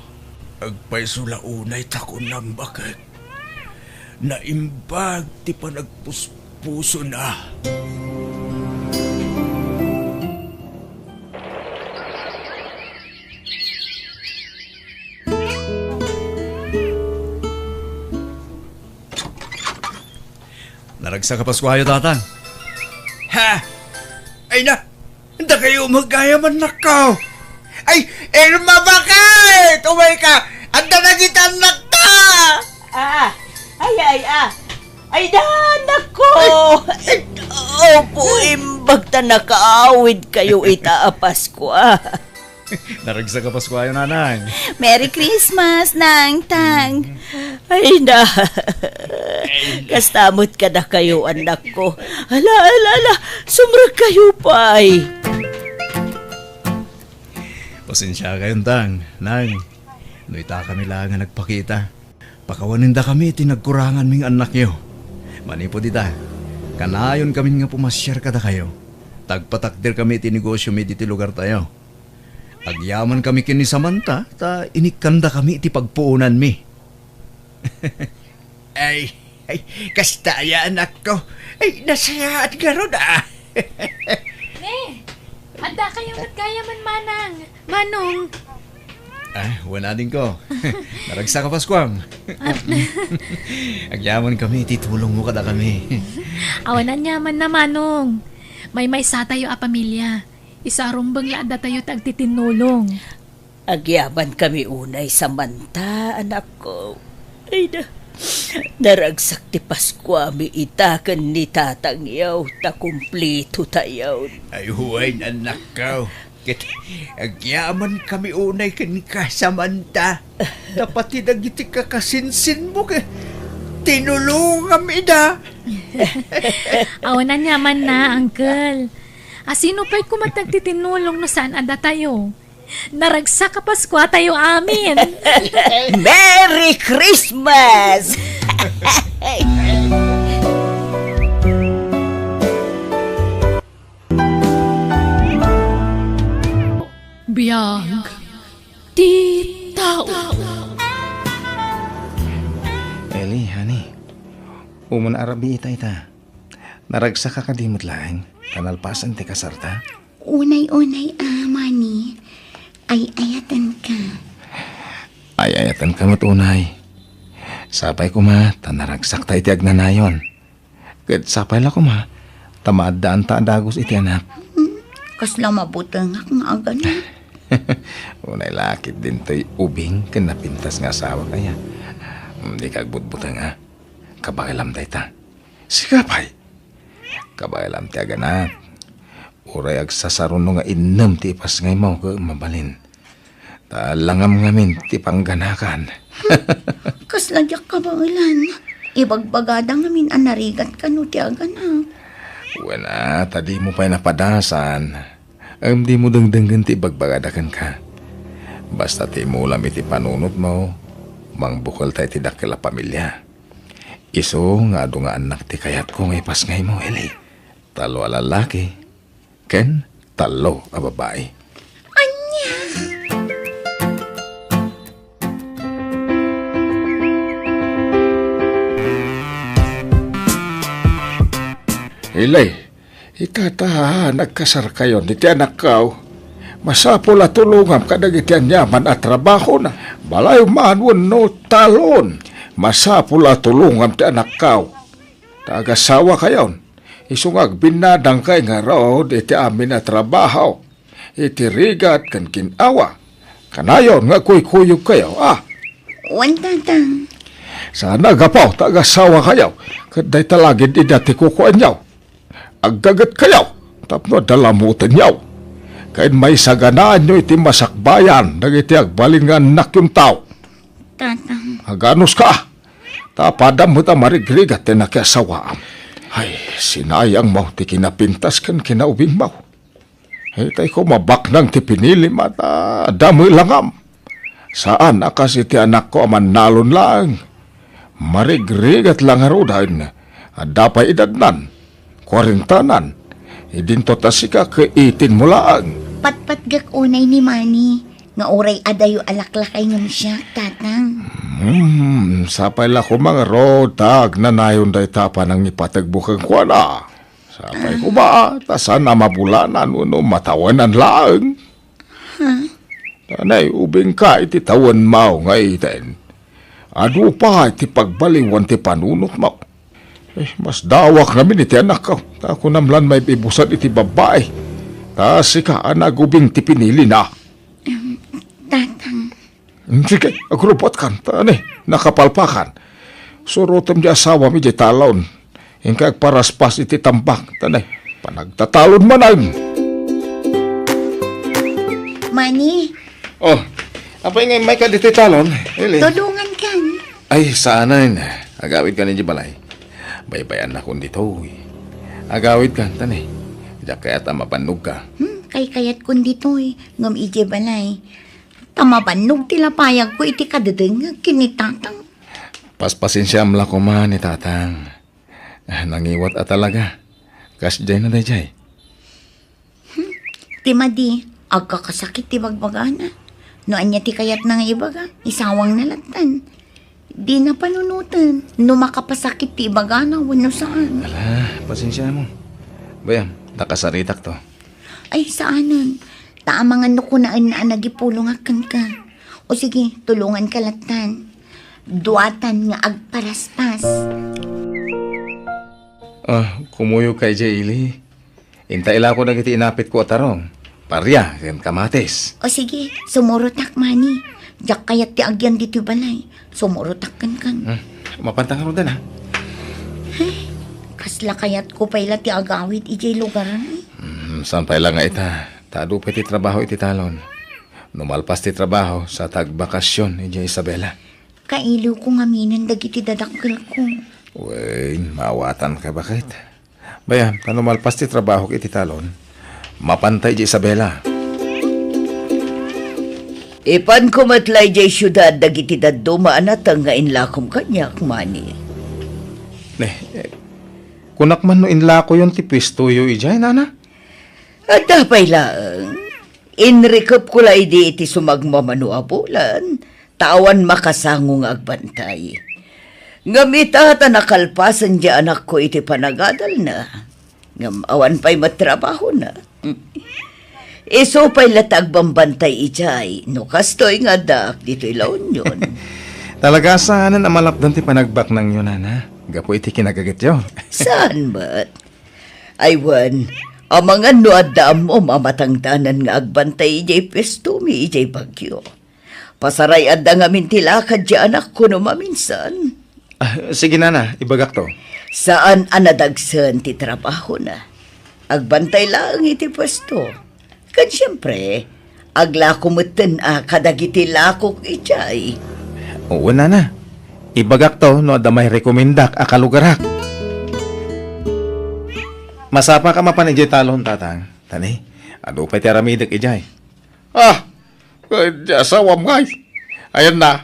Agpayso la unay ta kunam, baket. Naimbag ti panagpuspusona. Naragsak a Paskuayo, Tatang. Ha? Ay na! Dakayo met gayam, annakko! Ay, Irma, baket! Umayka! Adda dagiti annakta! Ah, ay, ay, ah. Ay, da, annakko! Ay, ay. Opo, imbag ta nakaawidkayo ita a Paskua. Naragsak a Paskuayo, Nanang. Merry Christmas, Nang, Tang. Ay na. Kasta met kadakayo, annakko. Ala, ala, ala. Sumrekkayo pay. Pasensiakayon, Tang, Nang. No itakami laeng a nagpakita, pakawanendakami ti nagkuranganmi nga annakyo. Manipud ita, kanayonkamin nga pumasiar kadakayo. Ta agpatakderkami iti negosyomi ditoy lugartayo. Agyamankami ken ni Samantha, ta inikkandakami iti pagpuonanmi. Ay, ay, kasta aya, annakko. Ay, nasayaat ngarud, ah. Ne, addakayo met gayam, Manang, Manong. Ah, wen, adingko. Naragsak a Paskuam. Ah. Agyamankami iti tulongmo kadakami. Awan aniamanna, Manong. Maymaysatayo a pamilia. Isu a rumbeng la addatayo ti agtitinnulong. Agyamankami unay, Samantha, anakko. Ay na, naragsak ti Paskuami ita ken ni tatangyo ta kumplitotayon. Ay, wen, annakko. Ket agyamankami unay kenka, Samantha. Ta pati dagiti kakasinsinmo ket tinulongam ida. Awan aniamanna, Uncle. A, sino pay koma ti agtitinnulong no saan a datayo? Naragsak a Paskuatayo amin! Merry Christmas! Biag ti tao. Eli, honey, umuna a rabii ita. Naragsaka kadi met laeng ta nalpasen ti kasarta? Unay-unay a, Manny. Ay-ayatenka. Ay-ayatenka met unay. Sapay koma ta naragsakta iti agnanayon. Ket sapay la koma ta maaddaanta a dagus iti anak. Hmm, kasla mabutengak nga agana. Unay la ket dintoy ubing ken napintas nga asawak aya. Hmm, dika agbutbuteng a. Kabaelam dayta. Sika pay. Kabaelam ti aganak. Uray agsasaruno nga innem ti ipasngaymo ket mabalin. Ta langam ngamin ti pangganakan. Kasla diak kabaelan. Ibagbagada ngamin a narigat kano ti aganak. Wen a, ta dimo pay napadasan. Ngem dimo dengdenggen ti ibagbagada kenka. Basta ti imulam iti panunotmo, mangbukelta iti dakkel a pamilia. Isu nga adu nga annak ti kayatko nga ipasngaymo, Eli. Tallo a lallaki ken tallo a babai. Ania? Ili, ita ta nagkasarkayon iti anakko, masapul a tulongam kadagiti aniaman a trabahona, balay man wenno talon. Masapul a tulongam ti anakko. Ta agasawakayon, isu nga agbinnadangkay ngarud iti amin a trabaho, iti rigat ken gin-awa. Kanayon nga agkuykuyogkayo, a? Wen, Tatang. Saan a gapu ta agasawakayo, ket dayta la gid ida ti kukuanyo. Aggagetkayo tapno adda lamutenyo, ken maisaganaanyo iti masakbayan dagiti agbalin nga annakyon tao. Tatang. Aganuska, ta apadam met a marigrigat ti nakiasawaam. Ay, sinayangmo ti kinapintas ken kinaubingmo. Itay koma baknang ti pinilim a ta damelangam. Saan a kas iti anakko a mannalon laeng. Marigrigat la ngaruden. Adda pay edadnan, kuarentanan. Idinto ta sika ket eighteen mo laeng. Patpatgek unay ni Manny nga uray adayo a laklakay ngem siak, Tatang. Hmm, sapay la koma ngarud ta agnanayon dayta a panangipategmo kenkuana. Sapay koma, ta saan a mabulanan wenno matawenan laeng. Ha? Tanay, ubingka iti tawenmo nga eighteen. Adu pay ti pagbaliwan ti panunotmo. Eh, masdawak ngamin iti anakko, ta kunam lan maibibusad iti babbai. Ta sika a nagubing ti pinilina. Em, Tatang. Mm, sige, agrubbuatkan. Ta, ani, nakapalpakan. Surotem ti asawam idiay talon. Inka agparaspas iti tambak. Ta, ani, panagtatalon manen. Manny. Oh, apay nga immayka ditoy talon, Ili? Tulongankan. Ay, saanen. Agawidkan idiay balay. Baybay-annakon ditoy. Agawidkan, ta, ani. Diak kayat a mabannogka. Hmm, kaykayatkon ditoy. Ngem idiay balay. Ta mabannog ti lapayagko iti kadedengngeg ken ni Tatang. Paspasensiaam la koma ni Tatang. Ah, nangiwat a talaga. Kasdiay na daydiay. Hmm, ti madi, agkakasakit ti bagbagana. No ania ti kayatna nga ibaga, isawangna lattan. Dina panunoten no makapasakit ti ibagana wenno saan. Ala, pasensiamo. Bayam, nakasaritakto. Ay, saanen. Ta amangan no kunaenna a nagipulongak kenka. O sige, tulonganka lattan. Duatan nga agparaspas. Ah, kumuyogka idiay ili. Inta ilako dagiti inapitko a tarong, paria, ken kamatis. O sige, sumurotak, Manny. Diak kayat ti agyan ditoy balay. Sumurotak kenkan. Hmm, mapanta ngaruden, ha? Ay, kasla kayatko pay la ti agawid idiay lugaran, eh. Hmm, saan pay la nga ita? Ta adu pay ti trabaho iti talon. No malpas ti trabaho, saan ta agbakasyon idiay Isabela. Kailiwko ngaminen dagiti dadakkelko. Wen, maawatanka, baket. Bayam, ta no malpas ti trabahok iti talon, mapanta idiay Isabela. Ipanko met la idiay siudad dagiti dadduma a nateng nga inlakom kaniak, Manny. Ne, eh, kunak man no inlakoyon ti puestoyo idiay, nana? Adda pay laeng. Inrikepko la idi iti sumagmamano a bulan, ta awan makasango nga agbantay. Ngem ita ta nakalpasen ti anakko iti panagadalna, ngem awan pay met trabahona. Isu pay la ta agbambantay idiay, no kastoy nga addaak ditoy La Union. Talaga saanen a malapdan ti panagbaknangyo, nana, gapu iti kinagagetyo. Saan met? Ay wen, amangan no adda ammom a matangdanan nga agbantay idiay puestomi idiay Baguio. Pasaray-adda ngamin ti lakad ti anakko no maminsan. Ah, sige, nana, ibagakto. Saan a nadagsen ti trabahona. Agbantay laeng iti puesto. Ken siempre, aglako metten a kadagiti lakok idiay. Wen, nana. Ibagakto no adda mairekomendak a kalugarak. Masapaka mapan idiay talon, tatang. Tani, adu pay ti aramidek idiay. Ah, ket ti asawam ngay. Ayanna,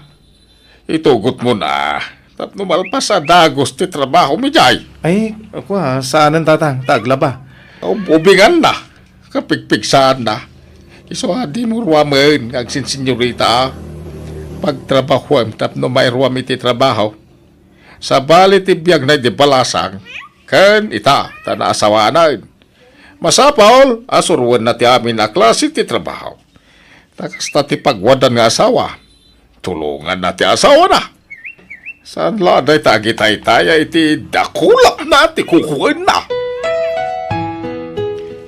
itugotmon a tapno malpas a dagus ti trabahom idiay. Ay, kua, saanen, tatang, ta aglaba. Ub-, ubinganna, kapigpigsaanna. Isu a dimo ruamen nga agsinsinyorita a pagtrabahuem tapno mairuam iti trabaho. Sabali ti biagna idi balasang, ken ita ta naasawanan. Masapul a suroenna ti amin a klase ti trabaho. Ta kasta ti pagwaddan nga asawa, tulonganna ti asawana. Saan la dayta agitaytaya iti dakulapna ti kukuenna?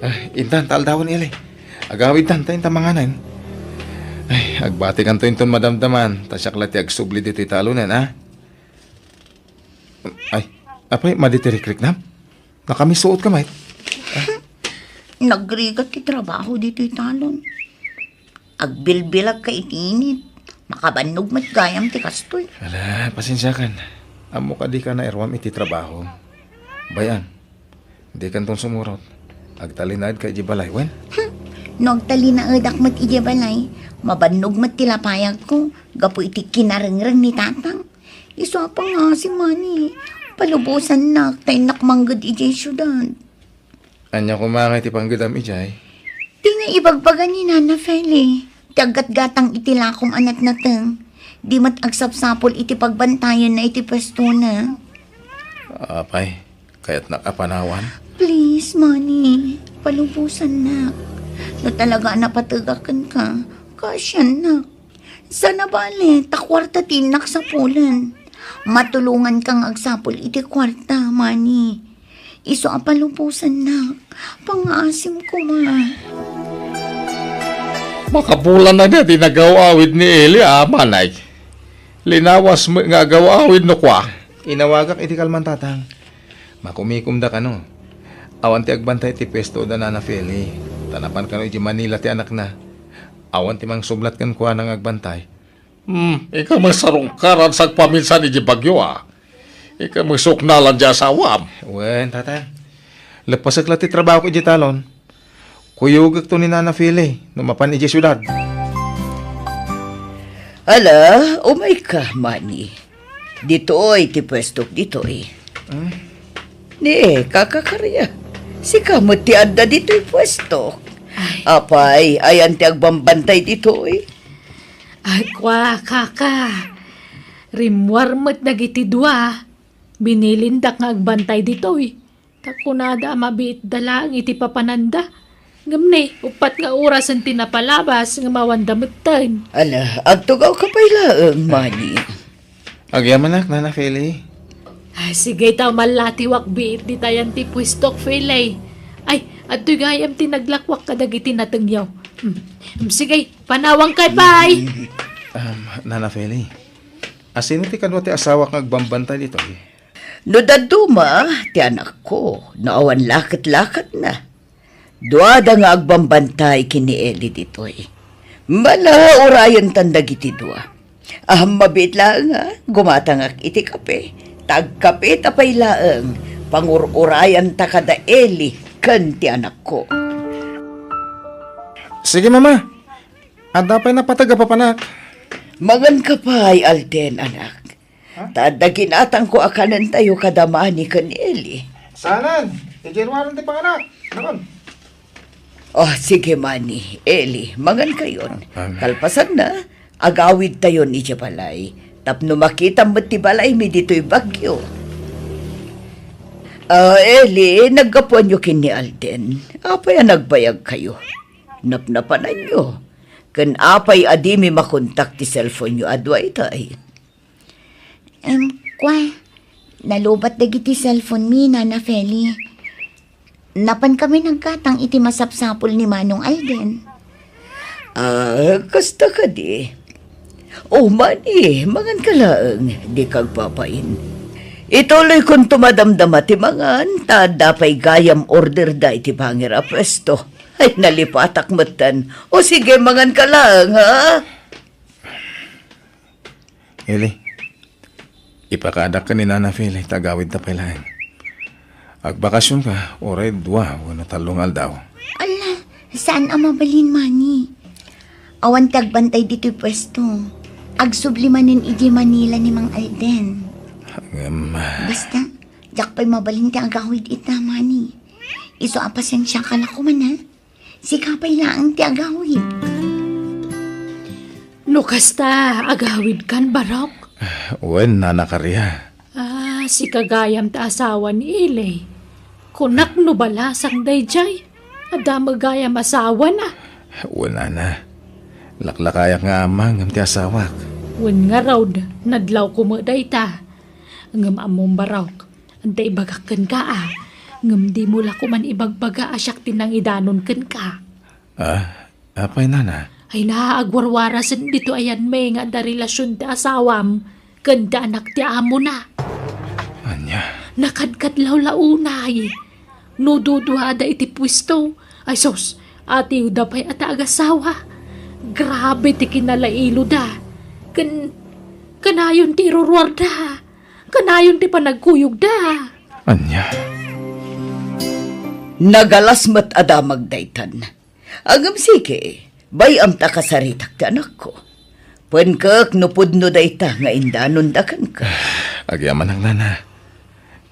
Ah, intan ta aldawen, Eli. Agawidtan ta inta manganen. Ay, agbatikanto inton madamdaman, ta siak la ti agsubli ditoy talonen, a? Ay, apay, madi ti rikriknam? Nakamisuot ka met? Nagrigat ti trabaho ditoy talon. Agbilbilagka iti init. Makabannog met gayam ti kastoy. Ala, pasensiakan. Ammok a dika nairuam iti trabaho. Bay-am, dikanton sumurot. Agtalinaedka idiay balay, wen? Hmm. No agtalinaedak met idiay balay, mabannog met ti lapayagko gapu iti kinarengreng ni Tatang. Isu a pangngaasim, Mani. Palubosannak, ta innak mangged idiay siudad. Ania koma nga iti panggedam idiay? Ti naibagbaga ni Nana Feli, ti aggatgatang iti lakom a natnateng. Di met agsapsapul iti pagbantayenna iti puestona. Apay, kayatnak a panawan? Please, Mani, palubosannak. No talaga a napategaken ka, kaasiannak. Saan a bale, ta kuarta ti innak sapulen. Matulonganka nga agsapul iti kuarta, Mani. Isu a palubosannak. Pangngaasim koma. Makabulan na di nagaw-awid ni Eli, a, manay. Linawas met nga agaw-awid no kua. Inawagak iti kalman, Tatang. Makumikomda kano. Awan ti agbantay iti puesto da Nana Feli. Ta napan kano iti Manila ti anakna. Awan ti mangsublat kenkuana nga agbantay. Hmm, ika met sarungkaran sagpaminsan iti bagyo, a. Ika met suknalan ti asawam. Wen, Tatang. Leppasek la ti trabahok iti talon. Kuyogekto ni Nana Feli no mapan iti siudad. Ala, umayka, Mani. Ditoy ti puestok ditoy. Hmm? Ni, Kaka Karia, sika met ti adda ditoy puestok. Ay. Apay, ayan ti agbambantay ditoy? Ay, kua, Kaka. Rimmuar met dagiti dua. Binilindak nga agbantay ditoy. Ta kunada a mabiitda laeng iti papananda. Ngem ne, uppat nga orasen ti napalabas nga mawanda metten. Ala, agtugawka pay laeng, Mani. Agyamanak, Nana Feli. Ah, sige, ta mallatiwak biit ditayan ti puestok, Feli. Ay, adtoy gayam ti naglakwak kadagiti natengyo. Hmm. Hmm, sige, panawangkay pay. Um, Nana Feli, asino ti kadua ti asawak nga agbambantay ditoy? No dadduma ti anakko, no awan laket-laketna. Duada nga agbambantay ken ni Eli ditoy. Mala urayentan dagiti dua. Ammabit laeng a gumatangak iti kape. Ta agkapeta pay laeng, pangur-urayanta kada Eli ken ti anakko. Sige, Mama. Adda pay napateg a papanak. Manganka pay, Alden, anak. Ha? Ta adda ginatangko a kanentayo kada Mani ken Eli. Saanen, idiay ruaren ti panganak. Nakon. Oh, sige, Mani, Eli, mangankayon. Amen. Kalpasanna, agawidtayon idiay balay. Tapno makitam met ti balaymi ditoy bagyo. Ah, Eli, naggapuanyo ken ni Alden. Apay a nagbayagkayo? Napnapananyo. Ken apay a dimi makontak ti cellphone-yo a dua itay? Em, kua, nalubat dagiti cellphone-mi, Nana Feli. Napankami naggatang iti masapsapul ni Manong Alden. Ah, kasta kadi. O, Mani, manganka laeng, dika agpapain. Ituloykonto madamdama ti mangan, ta adda pay gayam orderda iti bangir a puesto. Ay, nalipatak metten. O, sige, manganka laeng, ha? Eli, ipakaadak ken ni Nana Feli ta agawidta pay laeng. Agbakasionka, uray dua wenno tallo nga aldaw. Ala, saan a mabalin, Mani. Awan ti agbantay ditoy puesto. Agsubli manen idiay Manila ni Mang Alden. Ngem, ah, basta, diak pay mabalin ti agawid ita, Mani. Isu a pasensiaka la koma, ha? Sika pay laeng ti agawid. No kasta, agawidkan, Barok? Wen, Nana Karia. Ah, sika gayam ti asawa ni Eli. Kunak no balasang daydiay. Adda met gayam asawana. Wen, nana. Laklakayak nga ama ngem ti asawak. Wen ngarud, nadlawko met dayta. Ngem ammom, Barok, adda ibagak kenka a. Ngem dimo la koma ibagbaga a siak ti nangidanon kenka. Ah, apay, nana? Ay, naagwarwarasen ditoy a yanmi nga adda relasion ti asawam ken ti anak ti amona. Ania? Nakadkadlaw la unay. No duduada iti puesto, ay sus, atiwda pay a ta agasawa. Grabe ti kinalailoda. Ken, kanayon ti iruruarda. Kanayon ti panagkuyogda. Ania? Nagalas met a damag daytan. Ngem sige, bay-am ta kasaritak ti anakko. Penkek no pudno dayta nga indanonda kenka. Agyamanak, nana.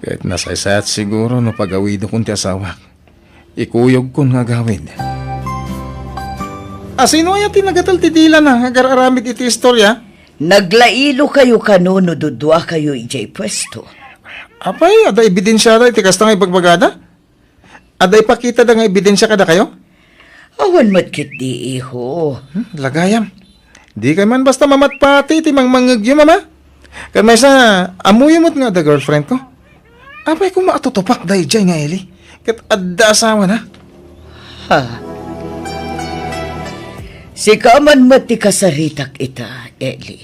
Ket nasaysayat siguro no pagawidokon ti asawak. Ikuyogkon nga agawid. A, sino aya ti nagatel ti dilana nga agar-aramid iti istoria? Naglailokayo kano no duduakayo idiay puesto? Apay, adda ebidensiada iti kasta nga ibagbagada? Adda ipakitada nga ebidensia kadakayo? Awan met ketdi, iho. Hmm, lagayam. Dikay man basta mamatpati iti mangmangngegyo, mama. Ken maysa, ammoyo met nga adda girlfriendko. Apay koma a tutupak daydiay nga Eli? Ket adda asawana. Ha? Sika man met ti kasaritak ita, Eli.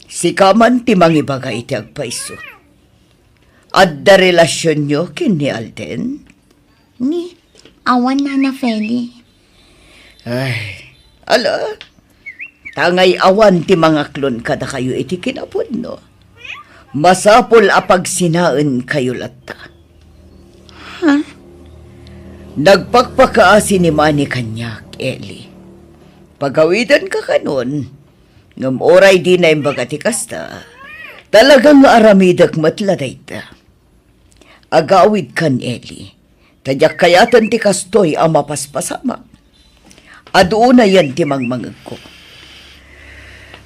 Sika man ti mangibaga iti agpayso. Adda relasionyo ken ni Alden? Ni, awan, Nana Feli. Ay, ala, ta ngay-awan ti mangaklon kadakayo iti kinapudno. Masapul a pagsinaenkayo latta. Ha? Nagpakpakaasi ni Manny kaniak, Eli. Pagawidanka kanon, ngem uray dina imbaga ti kasta, talaga nga aramidek met la dayta. Agawidkan, Eli, ta diak kayaten ti kastoy a mapaspasamak. Adu unayen ti mangmangegko.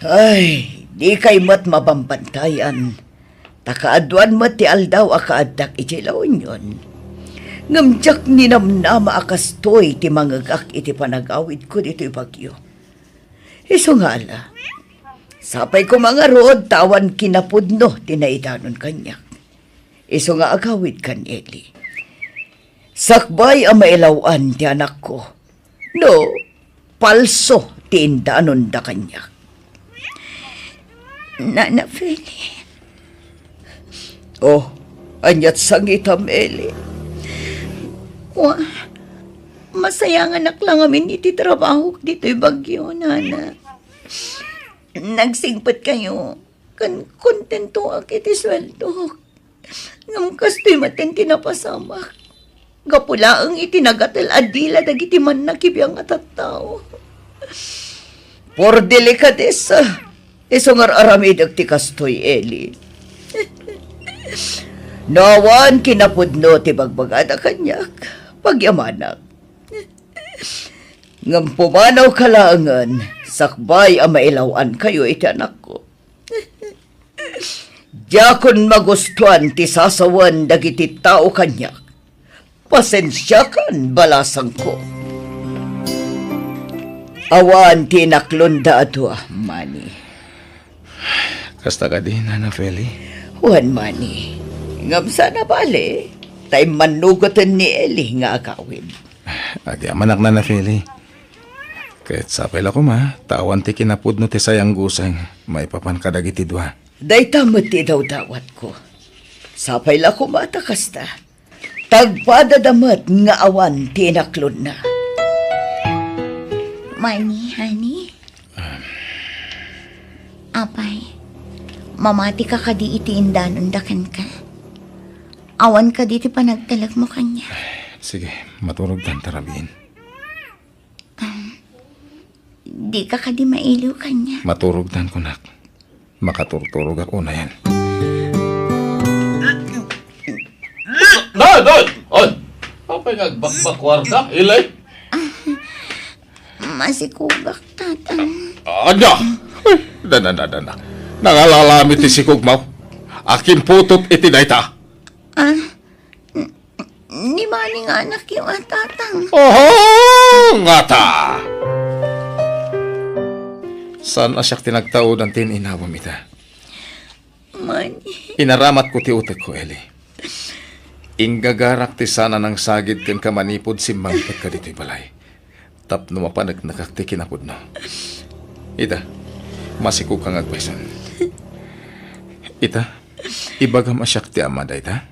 Ay, dikay met mabambantayan, ta kaaduan met ti aldaw a kaaddak idiay La Union. Ngem diak ninamnama a kastoy ti mangegak iti panagawidko ditoy Baguio. Isu nga ala, sapay koma ngarud ta awan kinapudno ti naidanon kaniak. Isu nga agawidkan, Eli. Sakbay a mailaw-an ti anakko no palso ti indanonda kaniak. Nana Feli. Oh, aniat sangitam, Eli? Wa, masayanganak la ngamin iti trabahok ditoy Baguio, Nana. Nagsingpetkayo, ken kontentoak iti sueldok. Ngem kastoy maten ti napasamak. Gapu laeng iti nagatel a dila dagiti mannakibiang a tattao. Por delikadesa, isu nga ar-aramidek ti kastoy, Eli. No awan kinapudno ti bagbagada kaniak, pagyamanak. Ngem pumanawka laengen, sakbay a mailaw-ankayo iti anakko. Diakon magustuan ti sasawen dagiti tao kaniak. Pasensiakan, balasangko. Awan ti inaklonda a dua, Manny. Kasta kadi, Nana Feli? Wen, Manny. Ngem saan a bale, ta immannugeten ni Eli nga agawid. Agyamanak, Nana Feli. Ket sapay la koma, ta awan ti kinapudno ti sayanggusaeng maipapan kadagiti dua. Dayta met ti idawdawatko. Sapay la koma ta kasta. Tagpadada met nga awan ti inaklonna. Manny, honey? Apay, mamatika kadi iti indanonda kenka? Awan kadi ti panagtalekmo kaniak? Sige, maturogtan ta rabiin. Dika kadi mailiw kaniak? Maturogtan, kunak. Makaturturogak unayen. Nay, nay! Ay! Apay nga agbakbakwarka, Eli? Masikugak, Tatang. Ania? Ay, dana, dana, dana. Nangalalami ti sikugmo. Akin putot iti dayta. Ah, n-, Ni Manny nga anakyo a, Tatang. Oho, ngata! Saan a siak ti nagtaudan ti inawam ita? Manny. Inaramatko ti utekko, Eli. Inggagarak ti saan a nangsagid kenka manipud simmangpetka ditoy balay. Tapno mapaneknekak ti kinapudno. Ita, masikoka nga agpayson. Ita, ibagam a siak ti ama dayta?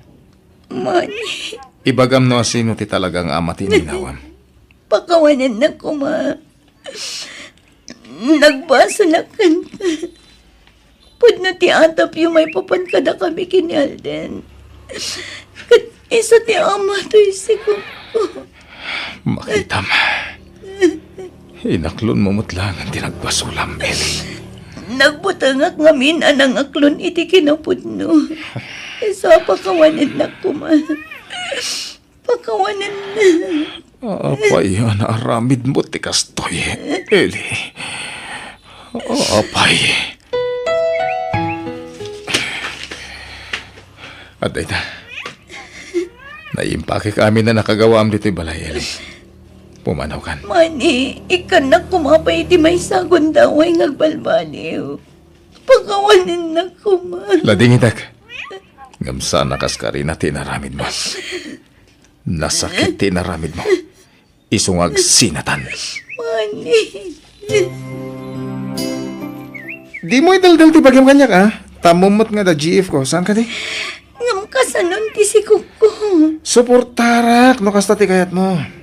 Manny. Ibagam no asino ti talaga nga ama ti ininawam. Pakawanennak koma. Nagbasolak kenka. Pudno ti atapyo maipapan kadakami ken ni Alden. Ket isu ti ama toy sikogko. Makitam. Inaklonmo met laengen ti nagbasolam, Eli. Nagbutengak ngamin a nangaklon iti kinapudno. Isu a pakawanennak koma. Pakawanennak. Apay a naaramidmo ti kastoy, Eli? Apay. Adda ita. Naimpakek amin a nakagawaam ditoy balay, Eli. Pumanawkan. Manny, ikkannak koma pay iti maysa a gundaway nga agbalbaliw. Pakawanennak koma. Ladingitek. Ngem saan a kas karina ti inaramidmo. Nasakit ti inaramidmo. Isu nga agsinatan. Manny. Dimo idaldal ti bagim kaniak, a? Tammom met nga adda G F ko. Saan kadi? Ngem kasanon ti sikogko? Suportarak no kasta ti kayatmo.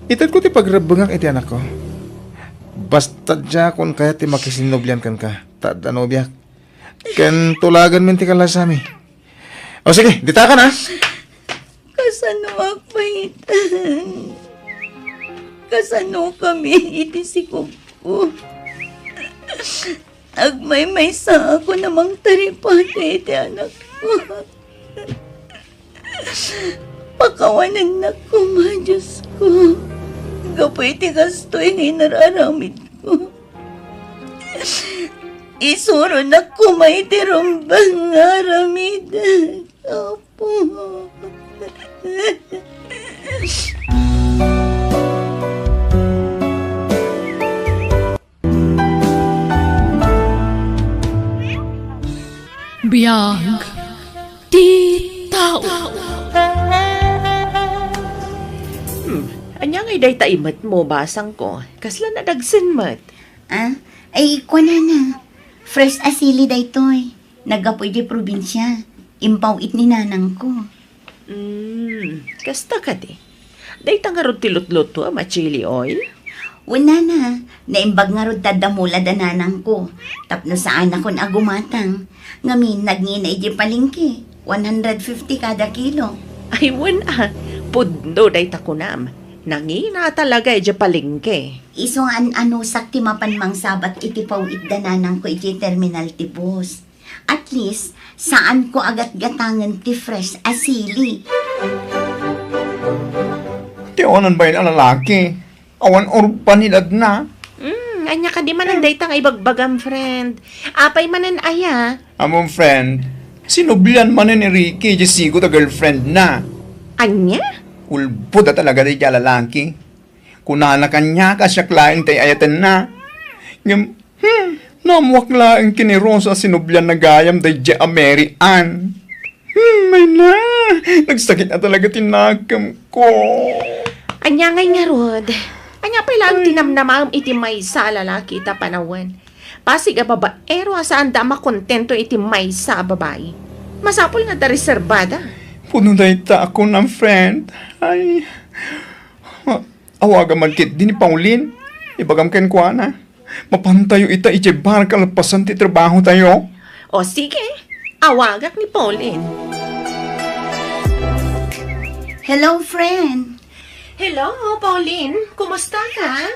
Itedko ti pagrebbengak iti anakko. Basta diakon kayat ti makisinnobian kenka. Ta adda nobiak. Ken tulaganmin ti kallasami. O sige, ditakan, a? Kasano a pay itan? Kasanokami iti sikogko? Agmaymaysaakon a mangtaripatay iti anakko. Pakawanennak koma, Diosko. Gapu iti kastoy nga inararamidko. Isuronak koma iti rumbeng nga aramidek, Apo. Biag ti tao. Hmm, ania ngay dayta imetmo, basangko? Kasla nadagsen met. Ah, ay, kuanana. Fresh a sili daytoy. Naggapu idiay probinsia. Impaw-it ni nanangko. Hmm, kasta kadi. Dayta ngarud ti lutlutuam a chili oil? Wen, nana, naimbag ngarud ta adda mula da nanangko. Tapno saanakon a gumatang. Ngamin, nagngina idiay palengke. One hundred fifty kada kilo. Ay, wen a. Pudno dayta kunam. Nangina talaga idiay palengke. Isu nga an-anusak ti mapan mangsabat iti paw-it da nanangko idiay terminal ti bus. At least, saanko a gatgatangen ti fresh a sili. Ti awanan bain a lalaki, awan urbanidadna. Hmm, ania kadi manen dayta nga ibagbagam, friend? Apay manen aya? Amom, friend, sinublian manen ni Ricky, idiay sigut a girlfriendna. Ania? Ulbod a talaga daydiay a lalaki. Kunana kaniak a siak laeng ti ay-ayatenna. Ngem, hmm, naammoak laeng ken ni Rosa a sinublianna gayam daydiay a Mary Ann. Hmm, ay na, nagsakit a talaga ti nakemko. Ania ngay ngarud? Ania pay laeng ti namnamaem iti maysa a lalaki ita panawen? Pasig a babaero a saanda a makontento iti maysa a babai. Masapul nga adda reserbada. Pudno dayta a kunam, friend. Ay, Awagam man ketdi ni Pauline. Ibagam kenkuana. Mapantayo ita idiay bar kalpasan ti trabahotayo. O sige, awagak ni Pauline. Hello, friend. Hello, Pauline. Kumusta ka?